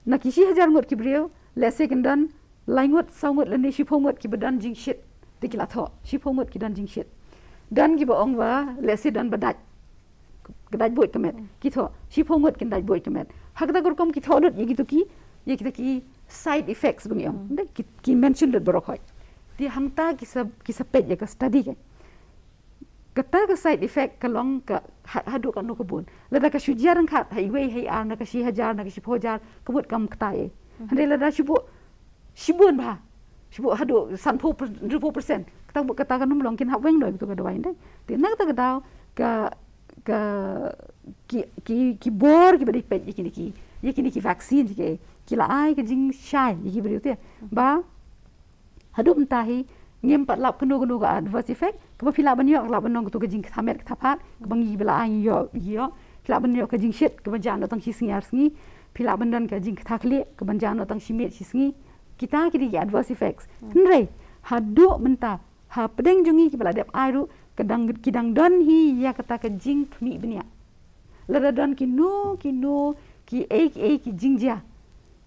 Na ki shi hajar ngut ki briew, lehse kan don lai ngut, saw ngut lane shiphew ngut kiba don jingshit. Te ki la thoh, shiphew ngut ki don jingshit. Don kiba ong ba, lehse don ba dait. Ka dait buit ka met. Ki thoh, shiphew ngut kin dait buit ka met. Ha kata ka rukom ki thoh lut ïa kito ki, ïa kita ki side effects ba ngi ong. Ki, ki mention lut baroh khoit. Te hangta ki sa, ki sa peit ïa ka study ka. Kata ka side effect ka long ka ha-, haduh katno ka bun. Lada ka shu jia ryngkat ha iwei ha iar na ka shi hajar na ka shiphew hajar ka mut kam ktai. Hynrei lada shu buh shibun bha. Shibun haduh sanphew, hynriewphew percent. Kata, kata kan ym long kin hap weng noh ïa kito ka dawai, ym dei? Te na kata ka daw ka, ka, ki, ki, ki bor kiba dei peit ïa kine ki, ïa kine ki vaccine ki, ki la ai ka jingshai ïa ki briew te. Ba haduh mynta hi ngim pat lap kano kano ka adverse effect, kaba phi lah ban ïoh, lah ban long kato ka jingktha met ktha phad, kaba ngi ba la ai ngi ïoh, ïoh. Phi lah ban ïoh ka jingshit kaba jan noh tang shi sngi ar sngi. Phi lah ban don ka jingktha khlieh kaba jan noh tang shi miet shi sngi. Kita ki dei ki adverse effects. Hynrei haduh mynta, hapdeng jong ngi kiba la dep ai ruh, ka dang, ki dang don hi ïa kata ka jingkhmih bniah. Lada don kino kino kiei kiei ki jingjia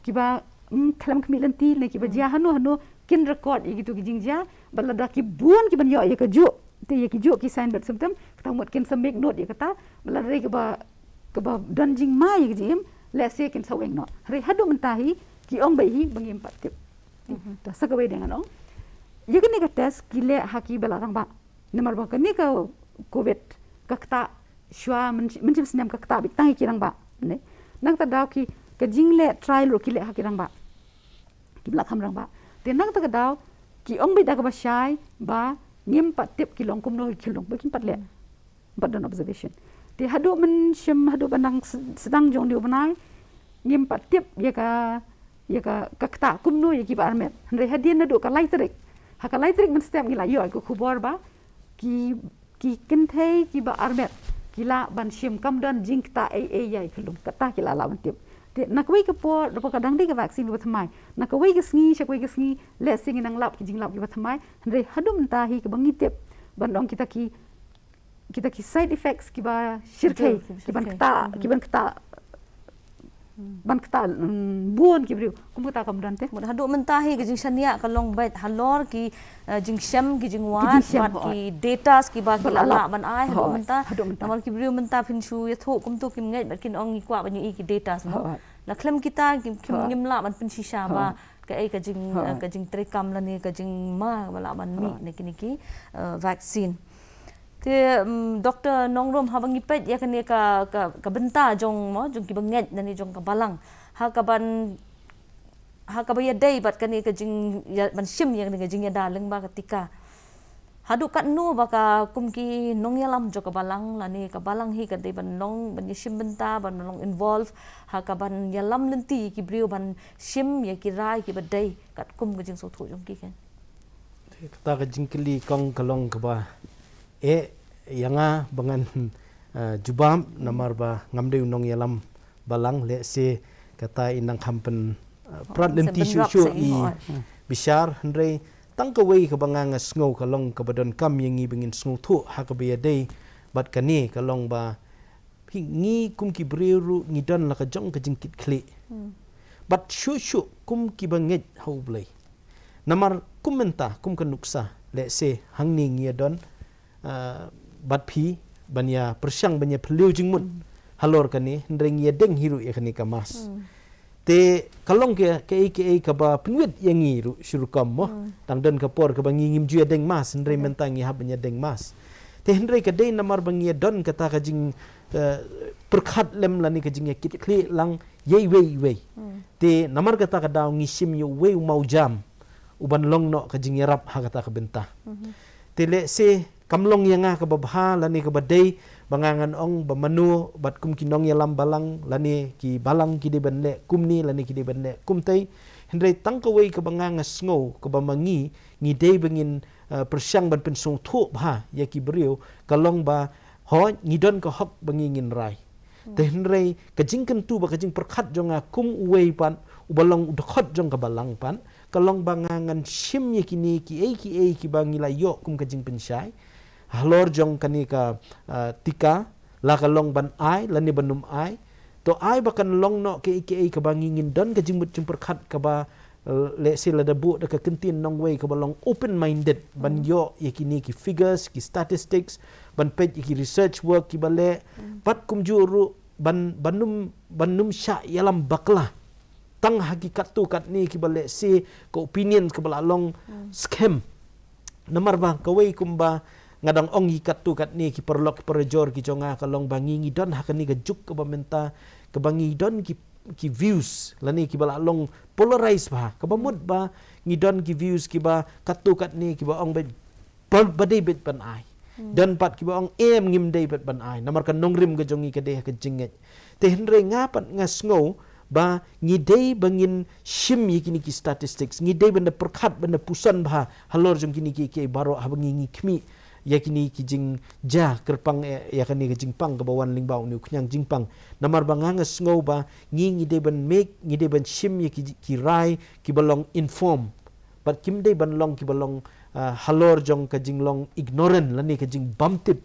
kiba, mm, khlem khmih lynti ne kiba jia hano hano, kin record ïa kito ki jingjia. Bad lada ki bun kiban ïoh ïa kajuh, te ïa kijuh ki sign bad symptom, kata mut kin sa make note ïa kata. Bad lada dei kaba, kaba don jingma ïa ka jingim, lehse kin sa weng noh. Hynrei haduh mynta hi ki ong beit hi ba ngim pat tip. Te sa kawei de ngan ong, ïa kane ka test ki leh ha kiba la rangbah. Namar ba kane ka covid ka ktah shuwa myn, mynshem snem ka ktah beit tang ïa ki rangbah, ne? Na kata ka daw ki, ka jingleh trial ruh ki leh ha ki rangbah, kiba la kham rangbah. Te na kata ka daw ki ong beit da kaba shai ba ngim pat tip ki long kumno, ki long ba kim pat leh. Ym pat don observation. Te haduh mynshem, haduh ba nang s-, sdang jong une u bnai, ngim pat tip ïa ka, ïa ka, ka ktah kumno ïa kiba armet. Hynrei hadien naduh ka lai tarik, ha ka lai tarik mynstep ngi la ïoh ïa ka khubor ba ki, ki kynthei kiba armet ki lah ban shim, kam don jingktah ei ei ïa ki lum. Kata ki la lah ban tip. Te na kawei ka por, da ka dang dei ka vaccine kaba thymmai, na kawei ka sngi sha kawei ka sngi, lehse ngi nang lap ki jinglap kiba thymmai. Hynrei haduh mynta hi kaba ngi tip, ban ong kita ki, kita ki side effects kiba shyrkhei, kiban ktah, kiban ktah, ban ktah, mm, bun ki briew. Kum kata kam don te. Mut haduh mynta hi ka jingshaniah ka long beit halor ki, eh, jingshem, ki jingwad, ki jingshem, bad ki datas kiba ki la lah ban ai haduh mynta. Namar ki briew mynta phin shu ïathuh kumto, kim ngeit bad kin ong ngi kwah ban ïohi ki datas mo. La khlem kita kim, kim, ngim lah ban pynshisha ba kaei ka jing, eh, ka jingtreikam lane ka jingma ba lah ban mih na kine ki, eh, vaccine. Te, mm, Doktor Nongrum, haba ngi peit ïa kane ka, ka, ka bynta jong mo, jong kiba ngeit lane jong ka balang, ha kaban, ha kaba ïadei bad kane ka jing, ïa, ban shim ïa kane ka jingïada lyngba ka tika, haduh katno ba ka kum ki nongïalam jong ka balang lane ka balang hi ka dei ban long, ban ïashim bynta, ban long involve ha kaban ïalam lynti ki briew ban shim ïa ki rai kiba dei katkum ka jingsngewthuh jong ki, kan? Kata ka jingkylli kong ka long kaba eh ïa nga ba ngan, eh, jubab, namar ba ngam dei u nongïalam balang, lehse kata i nang kham pyn, eh, prat lynti shuh shuh i bishar. Hynrei tang kawei kaba nga nga sngew ka long kaba donkam ïa ngi ba ngin sngewthuh ha kaba ïadei bad kane ka long ba phi, ngi kum ki briew ruh ngi don la ka jong ka jingkitkhlieh. Bad shuh shuh kum kiba ngeit ha U Blei. Namar kum mynta, kum ka nuksa, lehse hangne ngi ïa don, ah, bad phi, ban ïa pyrshang ban ïa phylliew jingmut halor kane, hynrei ngi ïa deng hi ruh ïa kane ka mask. Te ka long ka, kaei kaei kaba pynwit ïa ngi ruh shi rukom mo. Tang don ka por kaba ngi ngim ju ïa deng mask, hynrei mynta ngi hap ban ïa deng mask. Te hynrei ka dei namar ba ngi ïa don kata ka jing, eh, pyrkhat lem lane ka jingïakitkhlieh lang ïa iwei iwei. Te namar kata ka daw ngi shim ïa uwei u mawjam uban long noh ka jingïarap ha kata ka bynta. Te lehse kam long ïa nga kaba bha lane kaba dei ba nga ngan ong ba mano bad kum ki nongïalam balang lane ki balang ki dei ban leh kumne lane ki dei ban leh kumtei. Hynrei tang kawei kaba nga nga sngew kaba ma ngi ngi dei ba ngin, eh, pyrshang ban pynsngewthuh bha ïa ki briew ka long ba, hooid, ngi don ka hok ba ngi ngin rai. Te hynrei ka jingkyntu bad ka jingpyrkhat jong nga kum uwei pat uba long u dkhot jong ka balang pat ka long ba nga ngan shim ïa kine kiei kiei kiba ngi la ïoh kum ka jingpynshai halor jong kane ka, ah, tika, la ka long ban ai lane ban ym ai. To ai ba kan long noh kiei kiei kaba ngi ngin don ka jingmut jingpyrkhat kaba, eh, lehse lada buh da ka kyntien nongwei kaba long open minded ban ïoh ïa kine ki figures, ki statistics, ban peit ïa ki research work kiba leh. Bad kumjuh ruh ban, ban ym, ban ym shah ïalam bakla tang ha ki katto katne kiba lehse ka opinion kaba la long skhem. Namar ba kawei kumba nga dang ong ïa ki katto katne ki paralok ki parajor ki jong nga ka long ba ngi ngi don ha kane ka juk kaba mynta kaba ngi don ki ki views lane kiba la long polarized bha, kaba mut ba ngi don ki views kiba katto katne kiba ong ba ba, ba dei beit ban ai. Don pat kiba ong em, ngim dei beit ban ai. Namar ka nongrim ka jong ngi ka dei ha ka jingngeit. Te hynrei nga pat nga sngew ba ngi dei ba ngin shim ïa kine ki statistics, ngi dei ban da pyrkhat ban da puson bha halor jong kine ki, ki baroh haba ngi, ngi khmih ïa kine ki jingjia kyrpang, eh, ïa kane ka jingpang kaba wan lyngba une u khñiang jingpang. Namar ba nga nga sngew ba ngi, ngi dei ban make, ngi dei ban shim ïa ki, ki rai kiba long informed. Bad kim dei ban long kiba long, ah, halor jong ka jinglong ignorant lane ka jingbymtip.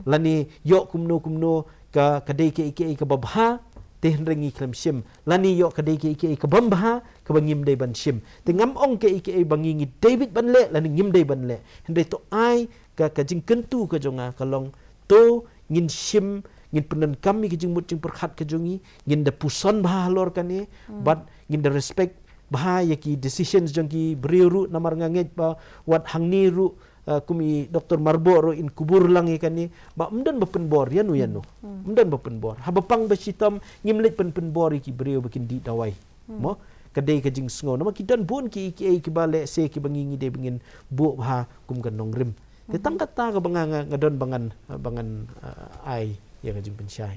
Lane ïoh kumno kumno ka, ka dei kaei kaei kaba bha, te hynrei ngi khlem shim. Lane ïoh ka dei kaei kaei kaba bha, kaba ngim dei ban shim. Te ngam ong kaei kaei ba ngi, ngi dei beit ban leh lane ngim dei ban leh. Hynrei to ai ka, ka jingkyntu ka jong nga ka long, to ngin shim, ngin pyndonkam ïa ka jingmut jingpyrkhat ka jong ngi, ngin da puson bha halor kane, bad ngin da respect bha ïa ki decisions jong ki briew ruh. Namar nga ngeit ba wat hangne ruh, eh, kum i Doctor Marbok ruh in kubur lang ïa kane, ba ym don ba pynbor ïano ïano. Ym don ba pynbor. Haba pang ba shitom ngim leit pyn, pynbor ïa ki briew ba kin dih dawai. Mo, ka dei ka jingsngew. Namar ki don bun ki, ki, kiba leh se kiba ngi, ngi dei ba ngin buh bha kum ka nongrim. Te tang kata kaba nga, nga, nga don ba ngan, ba ngan, ah, ai ïa ka jingpynshai.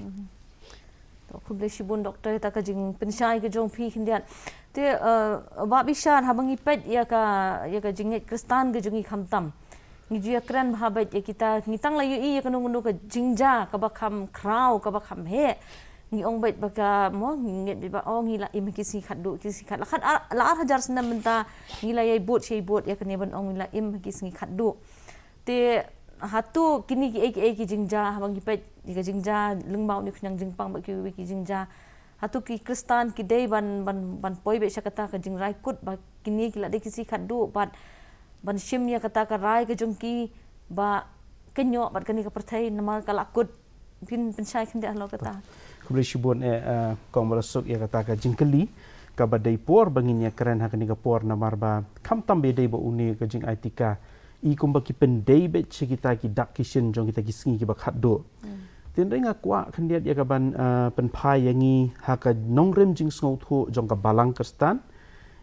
To, khublei shibun Doctor ïa kata ka jingpynshai ka jong phi khyndiat. Te, eh, Bah Bishar, haba ngi peit ïa ka, ïa ka jingngeit Khristan ka jong ngi khamtam, ngi ju ïakren bha beit ïa kita, ngi tang la ïohi ïa kano kano ka jingjia kaba kham khraw, kaba kham heh. Ngi ong beit ba ka, mo, ngi ngeit beit ba, oh, ngi la im ha ki sngi khatduh, ki sngi khat. La khat ar, la ar hajar snem mynta ngi la ïai bud shai bud ïa kane ban ong ngi la im ha ki sngi khatduh. Te hato kine kiei kiei ki jingjia, haba ngi peit ïa ka jingjia lyngba une u khñiang jingpang bad kiwei ki jingjia, hato ki Khristan ki dei ban, ban, ban poi beit sha kata ka jingrai kut ba kine ki la dei ki sngi khatduh, bad ban shim ïa kata ka rai ka jong ki ba kynjoh bad kane ka pyrthei namar ka la kut? Phin pynshai khyndiat halor kata. Khublei shibun, eh, eh, Kong Balasuk, ïa kata ka jingkylli kaba dei por ba ngin ïakren ha kane ka por, namar ba khamtam ba dei ba une ka jingai tika i kumba ki pyndei beit sha kita ki dak ki shin jong kita ki sngi kiba khatduh. Te hynrei nga kwah khyndiat ïa ka ban, eh, pynphai ïa ngi ha ka nongrim jingsngewthuh jong ka Balang Khristan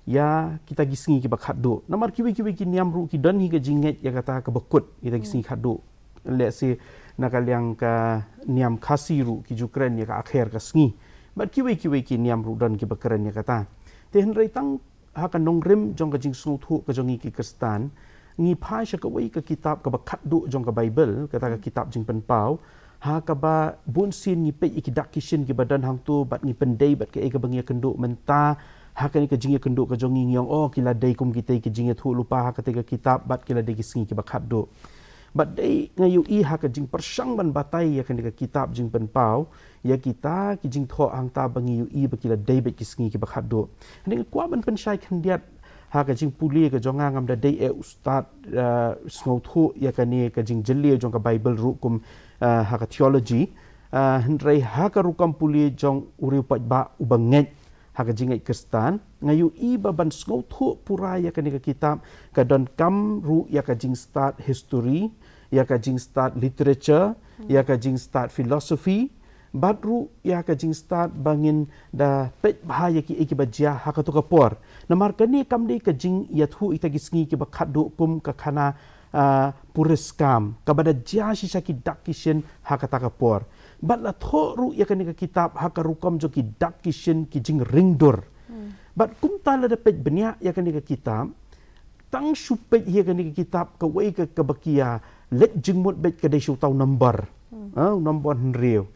ïa kita ki sngi kiba khatduh. Namar kiwei kiwei ki niam ruh ki don hi ka jingngeit ïa kata kaba kut ïa kita ki sngi khatduh. Let's say, na ka liang ka niam Khasi ruh ki ju kren ïa ka akher ka sngi. Bad kiwei kiwei ki niam ruh don kiba kren ïa kata. Te hynrei tang ha ka nongrim jong ka jingsngewthuh ka jong ngi ki Khristan, ngi phai sha kawei ka kitab kaba khatduh jong ka Baibl, kata ka kitab Jingpynpaw, ha kaba bun sien ngi peit ïa ki dak ki shin kiba don hangto bad ngi pyndei bad kaei kaba ngi ïakynduh mynta, ha kane ka jingïakynduh ka jong ngi ngi ong, oh, ki la dei kum kitei ki jingïathuhlypa ha katei ka kitab bad ki la dei ki sngi kiba khatduh. Bad dei nga ïohi ha ka jingpyrshang ban batai ïa kane ka kitab Jingpynpaw ïa kita ki jingthoh hangta ba ngi ïohi ba ki la dei beit ki sngi kiba khatduh. Hynrei nga kwah ban pynshai khyndiat ha ka jingpule ka jong nga, ngam da dei eh u stad, eh, sngewthuh ïa kane ka jingjylliew jong ka Baibl ruh kum, eh, ha ka theology. Eh, hynrei ha ka rukom pule jong u riew paidbah uba ngeit ha ka jingngeit Khristan, nga ïohi ba ban sngewthuh pura ïa kane ka kitab ka donkam ruh ïa ka jingstad history, ïa ka jingstad literature, ïa ka jingstad philosophy, bad ruh ïa ka jingstad ba ngin da peit bha ïa kiei kiba jia ha kato ka por. Namar kane kam dei ka jingïathuh ïa kita ki sngi kiba khatduh kum ka khana, ah, puriskam kaba da jia shisha ki dak ki shin ha kata ka por. Bad la thoh ruh ïa kane ka kitab ha ka rukom jong ki dak ki shin ki jingringdur. Bad kumta lada peit bniah ïa kane ka kitab, tang shu peit ïa kane ka kitab, kawei ka, kaba ki ïa leit jingmut beit ka dei sha uta u nombor. Ah, u nombor hynriew.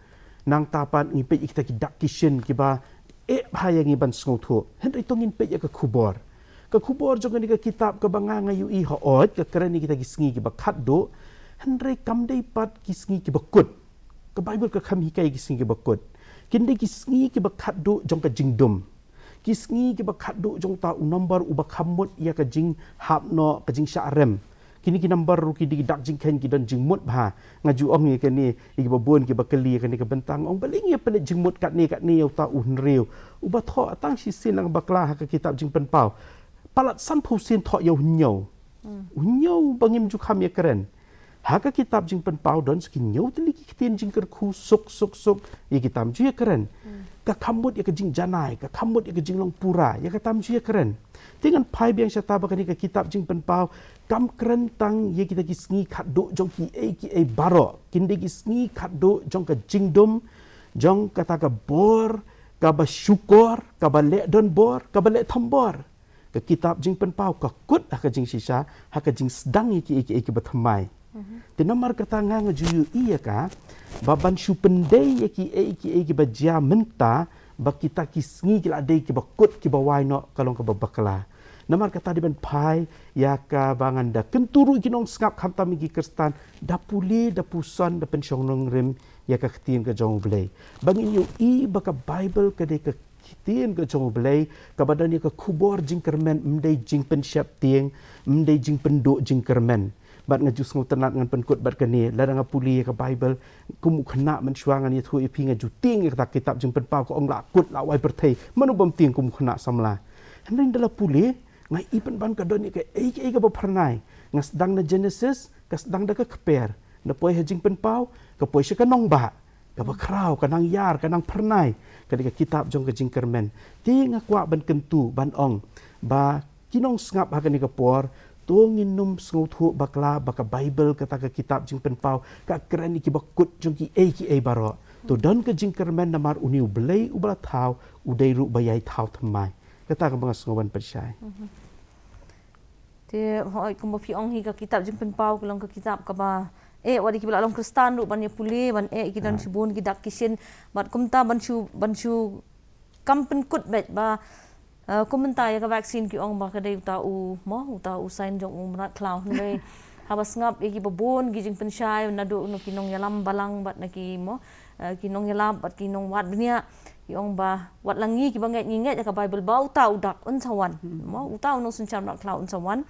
Nangta pat ngi peit ïa kita ki dak ki shin kiba eh bha ïa ngi ban sngewthuh. Hynrei to ngin peit ïa ka khubor. Ka khubor jong kane ka kitab kaba nga nga ïohi, hooid ka kren ïa kita ki sngi kiba khatduh, hynrei kam dei pat ki sngi kiba kut. Ka Baibl ka kham hikai ki sngi kiba kut. Kin dei ki sngi kiba khatduh jong ka jingdum. Ki sngi kiba khatduh jong uta u nombor uba kham mut ïa ka jinghap noh, ka jingshah rem. Kine ki nombor ruh ki dei ki dak jingkheiñ ki don jingmut bha. Nga ju ong ïa kane ïa kiba bun kiba kylli ïa kane ka bynta, ong balei ngi ïa pynleit jingmut katne katne ïa uta u hynriew uba thoh tang shisien lang bakla ha ka kitab Jingpynpaw. Palat sanphew sien thoh ïa u hynñiew. U hynñiew ba ngim ju kham ïa kren. Ha ka kitab Jingpynpaw don sa ki hynñiew tylli ki ktien jingkyrkhu suk suk suk, ïa kita ym ju ïa kren. Ka kham mut ïa ka jingjanai, ka kham mut ïa ka jinglong pura, ïa kata ym ju ïa kren. Te ngan phai biang shata ba kane ka kitab Jingpynpaw kam kren tang ïa kita ki sngi khatduh jong kiei kiei baroh. Kin dei ki sngi khatduh jong ka jingdum, jong kata ka bor kaba shukor, kaba leh donbor, kaba leh thombor. Ka kitab Jingpynpaw ka kut ha ka jingshisha ha ka jingsdang ïa kiei kiei kiba thymmai. Te namar kata nga nga ju ïohi ïa ka ba ban shu pyndei ïa kiei kiei kiba jia mynta, ba kita ki sngi ki la dei kiba kut kiba wai noh, ka long kaba bakla. Namar kata dei ban phai ïa kaba ngan da kyntu ruh ki nongsngap, khamtam ïa ki Khristan, da pule, da puson, da pynshong nongrim ïa ka ktien ka jong U Blei. Ba ngin ïohi ba ka Baibl ka dei ka ktien ka jong U Blei, kaba don ïa ka khubor jingkyrmen, ym dei jingpynsheptieng, ym dei jingpynduh jingkyrmen. Bad nga ju sngewtynnad ngan pynkut bad kane, lada nga pule ïa ka Baibl, kum u khynnah mynshuwa ngan ïathuh ïa phi, nga ju tieng ïa kata ka kitab Jingpynpaw, ka ong la kut la wai pyrthei, mano bym tieng kum u khynnah samla. Hynrei ynda la pule, nga i pynban ka don ïa kaei kaei kaba phyrnai. Nga sdang na Genesis, ka sdang da ka kper. Nga poi ha Jingpynpaw, ka poi sha ka nongbah. Kaba khraw, ka nang ïar, ka nang phyrnai. Ka dei ka kitab jong ka jingkyrmen. Te nga kwah ban kyntu, ban ong ba ki nongsngap ha kane ka por, to ngin ym sngewthuh bakla ba ka Baibl, kata ka kitab Jingpynpaw, ka kren ïa kiba kut jong kiei kiei baroh. To don ka jingkyrmen namar une U Blei uba la thaw, u dei ruh ba ïai thaw thymmai. Kata kaba nga sngew ban pynshai. Te hooid, kumba phi ong hi, ka kitab Jingpynpaw ka long ka kitab kaba, eh, wat ïa kiba la long Khristan ruh ban ïa pule, ban eh ki don shibun ki dak ki shin. Bad kumta ban shu, ban shu kam pynkut beit ba, eh, kum mynta ïa ka vaccine ki ong ba ka dei uta u, mo, uta u sign jong u mrad khlaw. Hynrei haba sngap ïa kiba bun ki jingpynshai naduh na ki nongïalam balang bad na ki, mo, eh, ki nongïalap bad ki nongwad bniah, ki ong ba wat la ngi kiba ngeit, ngi ngeit ïa ka Baibl ba uta u dak un sa wan. Mo, uta u nongsynshar mrad khlaw un sa wan.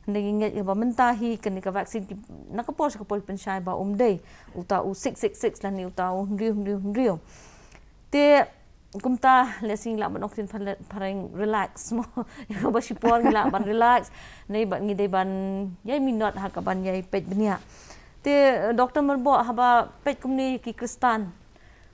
Hynrei ngi ngeit ïa ba mynta hi kane ka vaccine ki, na ka por sha ka por ki pynshai ba um dei uta u six six six lane uta u hynriew hynriew hynriew. Te kumta lehse ngi lah ban ong ktien phareng relax, mo. Ïa kaba shipor ngi lah ban relax. Ngi ba, ngi dei ban ïai minot ha kaban ïai peit bniah. Te, eh, Doktor Myrboh, haba peit kumne ki Khristan,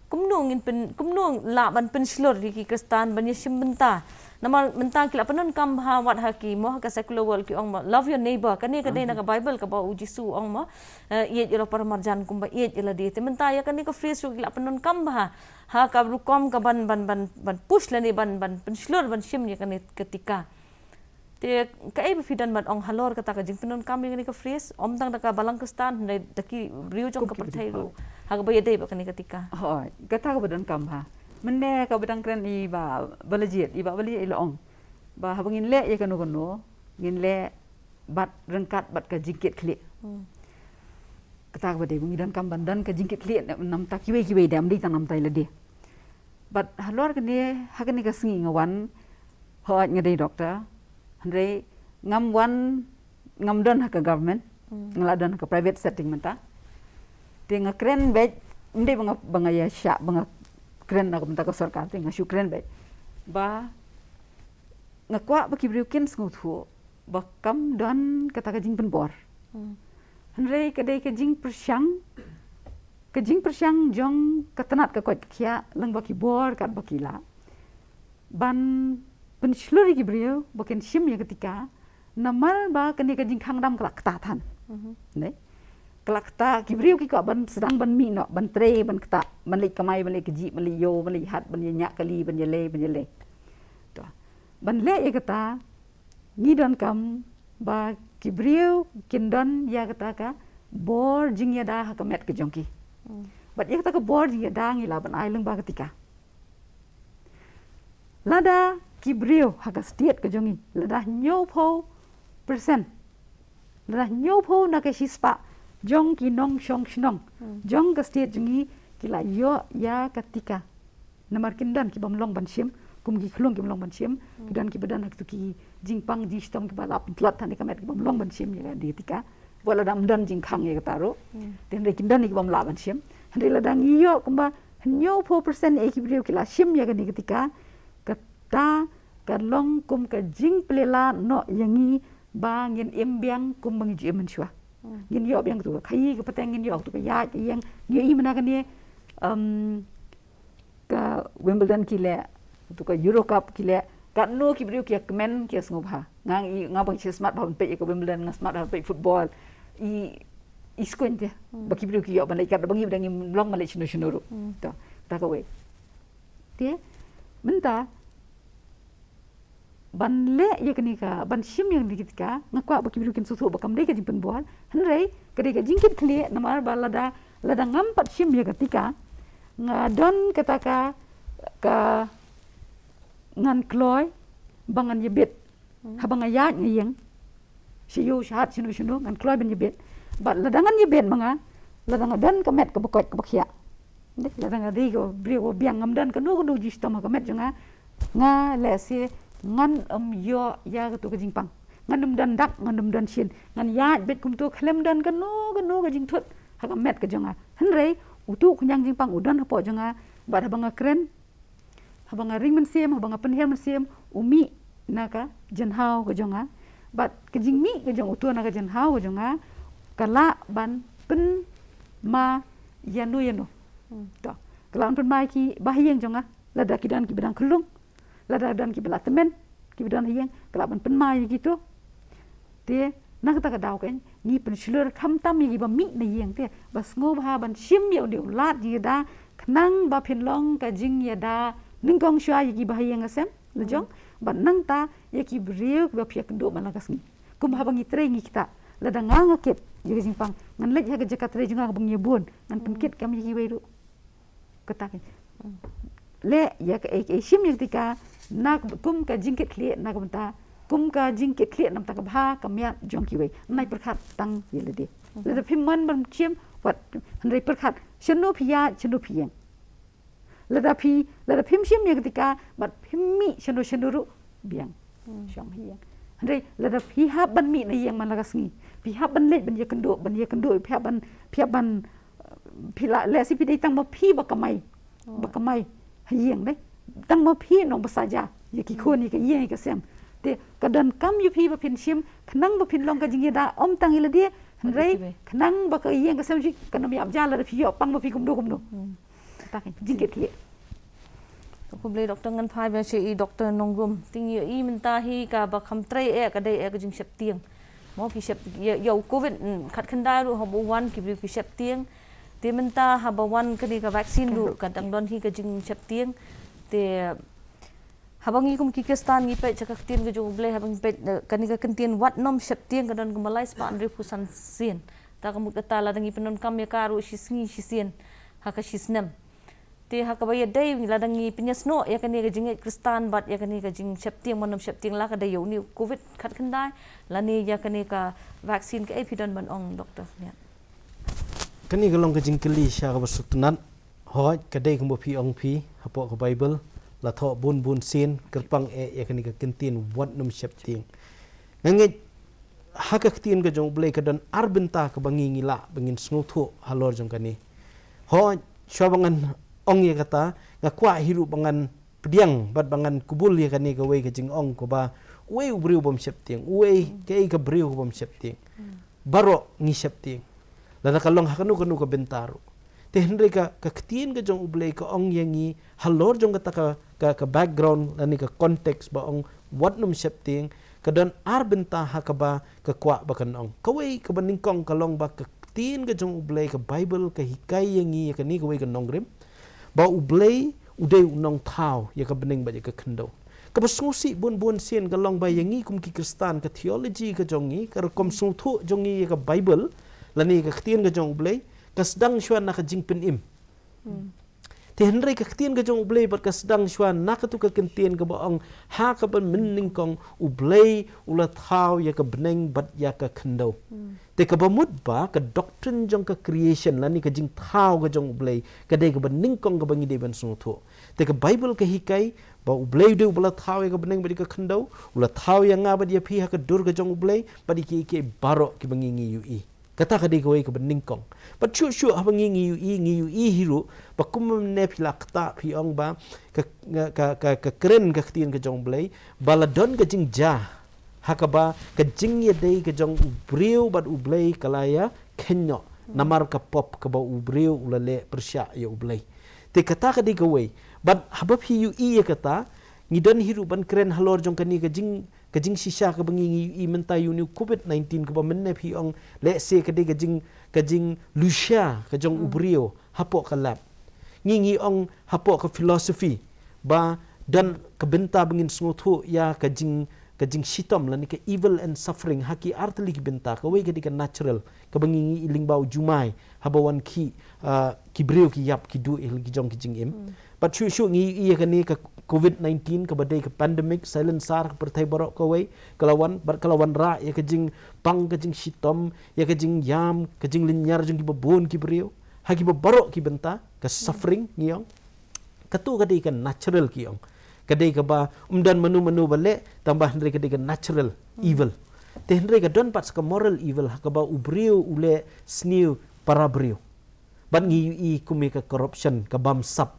kumno ngin pyn, kumno lah ban pynshlur ïa ki Khristan ban ïashim bynta? Namar mynta ki la pyndonkam bha wat ha ki, mo, ha ka secular world ki ong ba love your neighbor. Kane ka dei na ka Baibl kaba U Jisu u ong, mo, eh, ïeit ïa la para marjan kumba ïeit ïa lade. Te mynta ïa kane ka phrase ruh ki la pyndonkam bha ha ka rukom ka ban, ban, ban, ban push lane ban, ban pynshlur ban shim ïa kane ka tika. Te kaei ba phi don ban ong halor kata ka jingpyndonkam ïa kane ka phrase, ym tang da ka balang Khristan, hynrei da ki briew jong ka pyrthei ruh, ha kaba ïadei bad kane ka tika? Hooid, kata kaba donkam bha. Mynne kaba dang kren i Bah Balajied, i Bah Balajied i la ong ba haba ngin leh ïa kano kano, ngin leh bad ryngkat bad ka jingkit khlieh. Kata kaba dei ba ngi donkam ban don ka jingkit khlieh namta kiwei kiwei de, ym dei tang namta ïa lade. Bad halor kane, ha kane ka sngi nga wan, hooid nga dei doktor, hynrei ngam wan, ngam don ha ka government, nga la don ha ka private setting mynta. Te nga kren beit, ym dei ba nga, ba nga ïa shah, ba nga kren na ka bynta ka sorkar, te nga shu kren beit ba nga kwah ba ki briew kin sngewthuh ba kam don kata ka jingpynbor. Hynrei ka dei ka jingpyrshang, ka jingpyrshang jong ka tnat ka koit ka khiah lyngba ki bor katba ki lah ban pynshlur ïa ki briew ba kin shim ïa ka tika, namar ba kane ka jingkhang dam ka la kta than. Ne? Ka la kta, ki briew ki kwah ban sdang ban mih noh, ban trei, ban kta, ban leit kamai, ban leit kjih, ban leit ïew, ban leit hat, ban ïa ñiah kali, ban ïa leh, ban ïa leh. To. Ban leh ïa kata, ngi donkam ba ki briew kin don ïa kata ka bor jingïada ha ka met ka jong ki. Bad ïa kata ka bor jingïada ngi lah ban ai lyngba ka tika. Lada ki briew ha ka state ka jong ngi, lada hynñiewphew percent, lada hynñiewphew na ka shispah jong ki nongshong shnong jong ka state jong ngi ki la ïoh ïa ka tika. Namar kin don ki bym long ban shim, kum ki khlung kim long ban shim, ki don kiba don ha kitu ki jingpang jingshitom kiba la pyntlot than ïa ka met, ki bym long ban shim ïa ka dei tika. Wat lada ym don jingkhang ïa kata ruh. Te hynrei kin don ki bym lah ban shim. Hynrei lada ngi ïoh kumba hynñiewphew percent ïa ki briew ki la shim ïa kane ka tika, kata ka long kum ka jingpyllait noh ïa ngi ba ngin im biang kumba ngi ju im mynshuwa. Ngin ïoh biang tu ka khaïi ka pateng, ngin ïoh tu ka ïaid ka ïeng. Ngi ïohi mynta kane, em, ka Wimbledon ki leh, tu ka Euro Cup ki leh. Katno ki briew ki ïa kmen ki ïa sngewbha. Nga, nga bang shisha smat bha ban peit ïa ka Wimbledon, nga smat bha ban peit football. I, i sngewthuh te. Ba ki briew ki ïoh ban leit katba ngi ba dang ïa long ban leit shano shano ruh. To, ta kawei. Te mynta ban leh ïa kane ka, ban shim ïa kane ka tika, nga kwah ba ki briew kin sngewthuh ba kam dei ka jingpynbor. Hynrei ka dei ka jingkitkhlieh namar ba lada, lada ngam pat shim ïa ka tika, nga don kata ka, ka ngan kloi ba ngan ïabit. Haba nga ïaid nga ïeng sha ïew sha hat shano shano, ngan kloi ban ïabit. Bad lada ngan ïabit ma nga, lada nga don ka met kaba koit kaba khiah, lada nga dei ka briew ba biang, ngam don kano kano jingshitom ha ka met jong nga, nga lehse ngan ym ïoh ïa kato ka jingpang. Ngan ym don dak, ngan ym don shin. Ngan ïaid beit kumto khlem don kano kano ka jingthut ha ka met ka jong nga. Hynrei uto u khñiang jingpang u don hapoh jong nga. Bad haba nga kren, haba nga ring mynsiem, haba nga pynhiar mynsiem, u mih na ka jinghaw ka jong nga. Bad ka jingmih ka jong uto na ka jinghaw ka jong nga ka lah ban pynmai ïano ïano. To, ka lah ban pynmai ki bahaïing jong nga, lada ki don kiba dang khyllung, lada don kiba la tymmen, kiba don ha ïing, ka lah ban pynmai ïa kito. Te na kata ka daw kan ngi pynshlur khamtam ïa kiba mih na ïing te ba sngewbha ban shim ïa une u lad jingïada khnang ba phin long ka jingïada nyngkong shuwa ïa kiba ha ïing ha sem la jong. Bad nangta ïa ki briew kiba phi ïakynduh man la ka sngi. Kumba haba ngi trei ngi ktah, lada nga nga kit ïa ka jingpang, ngan leit ha ka jaka trei jong nga kaba ngi ïa bun, ngan pynkit kam ïa kiwei ruh. Kata ka leh ïa ka, eh, eh, shim ïa ka tika na ka, kum ka jingkitkhlieh na ka bynta, kum ka jingkitkhlieh na ka bynta ka bha ka miat jong kiwei. Nai pyrkhat tang ïa lade. Lada phim mon ban shim, wat, hynrei pyrkhat shano phi ïaid, shano phi ïeng. Lada phi, lada phim shim ïa ka tika bad phim mih shano shano ruh, biang. Shong ha ïing. Hynrei lada phi hap ban mih na ïing man la ka sngi, phi hap ban leit ban ïakynduh, ban ïakynduh, phi hap ban, phi hap ban, phi la, lehse phi dei tang ma phi ba kamai, ba kamai ha ïing, dei tang ma phi nongbasa ja ïa ki khun, ïa ka ïing, ïa ka sem. Te ka donkam ïa phi ba phin shim khnang ba phin long ka jingïada ym tang ïa lade, hynrei khnang ba ka ïing ka sem jong phi kan ym ïap ja lada phi ïoh pang ma phi kumno kumno. Kata ka jingkitkhlieh. To khublei Doktor, ngan phai biang sha i Doktor Nongrum. Te ngi ïohi mynta hi kaba kham trei eh ka dei eh ka jingsheptieng. Mo, phi shep ïa, ïa u covid, mm, khatkhyndai ruh haba u wan ki briew ki sheptieng. Te mynta haba wan kane ka vaccine ruh ka dang don hi ka jingsheptieng. Te haba ngi kum ki Khristan ngi peit sha ka ktien ka jong U Blei, haba ngi peit, eh, kane ka kyntien wat nym sheptieng ka don kumba lai spah hynriewphew san sien. Ta ka mut kata lada ngi pyndonkam ïa ka ruh shisngi shisien ha ka shisnem. Te ha kaba ïadei lada ngi pynïasnoh ïa kane ka jingngeit Khristan bad ïa kane ka jingsheptieng, man nym sheptieng la ka dei ïa une u covid khatkhyndai lane ïa kane ka vaccine, kaei phi don ban ong, Doktor? Ïa. Kane ka long ka jingkylli sha kaba sngewtynnat. Hooid, ka dei kumba phi ong phi, hapoh ka Baibl la thoh bun bun sien kyrpang eh ïa kane ka kyntien wat nym sheptieng. Nga ngeit ha ka ktien ka jong U Blei ka don ar bynta kaba ngi, ngi lah ba ngin sngewthuh halor jong kane. Hooid, shuwa ba ngan ong ïa kata, nga kwah hi ruh ba ngan pdiang bad ba ngan kbul ïa kane kawei ka jingong kaba uei u briew bym sheptieng, uei kaei ka briew ka bym sheptieng. Baroh ngi sheptieng, lada ka long ha kano kano ka bynta ruh. Te hynrei ka, ka ktien ka jong U Blei ka ong ïa ngi halor jong kata ka, ka, ka background lane ka context ba ong wat nym sheptieng, ka don ar bynta ha kaba ka kwah ba kan ong. Kawei kaba nyngkong ka long ba ka ktien ka jong U Blei, ka Baibl, ka hikai ïa ngi ïa kane kawei ka nongrim ba U Blei u dei u nongthaw ïa ka bneng bad ïa ka khyndew. Kaba sngewsih bun bun sien ka long ba ïa ngi kum ki Khristan, ka theology ka jong ngi, ka rukom sngewthuh jong ngi ïa ka Baibl lane ka ktien ka jong U Blei, ka sdang shuwa na ka jingpynim. Te hynrei ka ktien ka jong U Blei pat ka sdang shuwa na katu ka kyntien kaba ong ha kaba mynnyngkong U Blei u la thaw ïa ka bneng bad ïa ka khyndew. Te kaba mut ba ka doctrine jong ka creation lane ka jingthaw ka jong U Blei ka dei kaba nyngkong kaba ngi dei ban sngewthuh. Te ka Baibl ka hikai ba U Blei u dei uba la thaw ïa ka bneng bad ïa ka khyndew, u la thaw ïa nga bad ïa phi ha ka dur ka jong U Blei bad ïa kiei kiei baroh kiba ngi, ngi ïohi. Kata ka dei kawei kaba nyngkong. Bad shuh shuh haba ngi, ngi ïohi, ngi ïohi hi ruh ba kumne phi la ktah phi ong ba ka, ka, ka, ka kren ka ktien ka jong U Blei ba la don ka jingjia Ha kaba ka jingïadei ka jong u briew bad u Blei ka la ïa kheiñ noh. Namar ka pop kaba u briew u la leh pyrshah ïa u Blei. Te kata ka dei kawei. Bad haba phi ïohi ïa kata, ngi don hi ruh ban kren halor jong kane ka jing, ka jingshisha kaba ngi, ngi ïohi mynta ïa une u covid nineteen kaba mynne phi ong lehse ka dei ka jing, ka jinglushia ka jong u briew hapoh ka lab. Ngi, ngi ong hapoh ka philosophy ba don ka bynta ba ngin sngewthuh ïa ka jing, ka jingshitom lane ka evil and suffering ha ki artylli ki bynta. Kawei ka dei ka natural kaba ngi, ngi i lyngba u jumai haba wan ki, ah, ki briew ki ïap ki duh ïa ki jong ki jingim. Bad shuh shuh ngi ïohi ïa kane ka covid nineteen kaba dei ka pandemic, silencer ka pyrthei baroh kawei ka la wan, bad ka la wanrah ïa ka jingpang, ka jingshitom, ïa ka jingïam, ka jinglynñiar jong kiba bun ki briew ha kiba baroh ki bynta, ka suffering ngi ong. Katu ka dei ka natural ki ong. Ka dei kaba ym don mano mano ba leh, tangba hynrei ka dei ka natural evil. Te hynrei ka don pat sa ka moral evil ha kaba u briew u leh sniew para briew. Bad ngi ïohi kum ïa ka corruption, ka bamsap.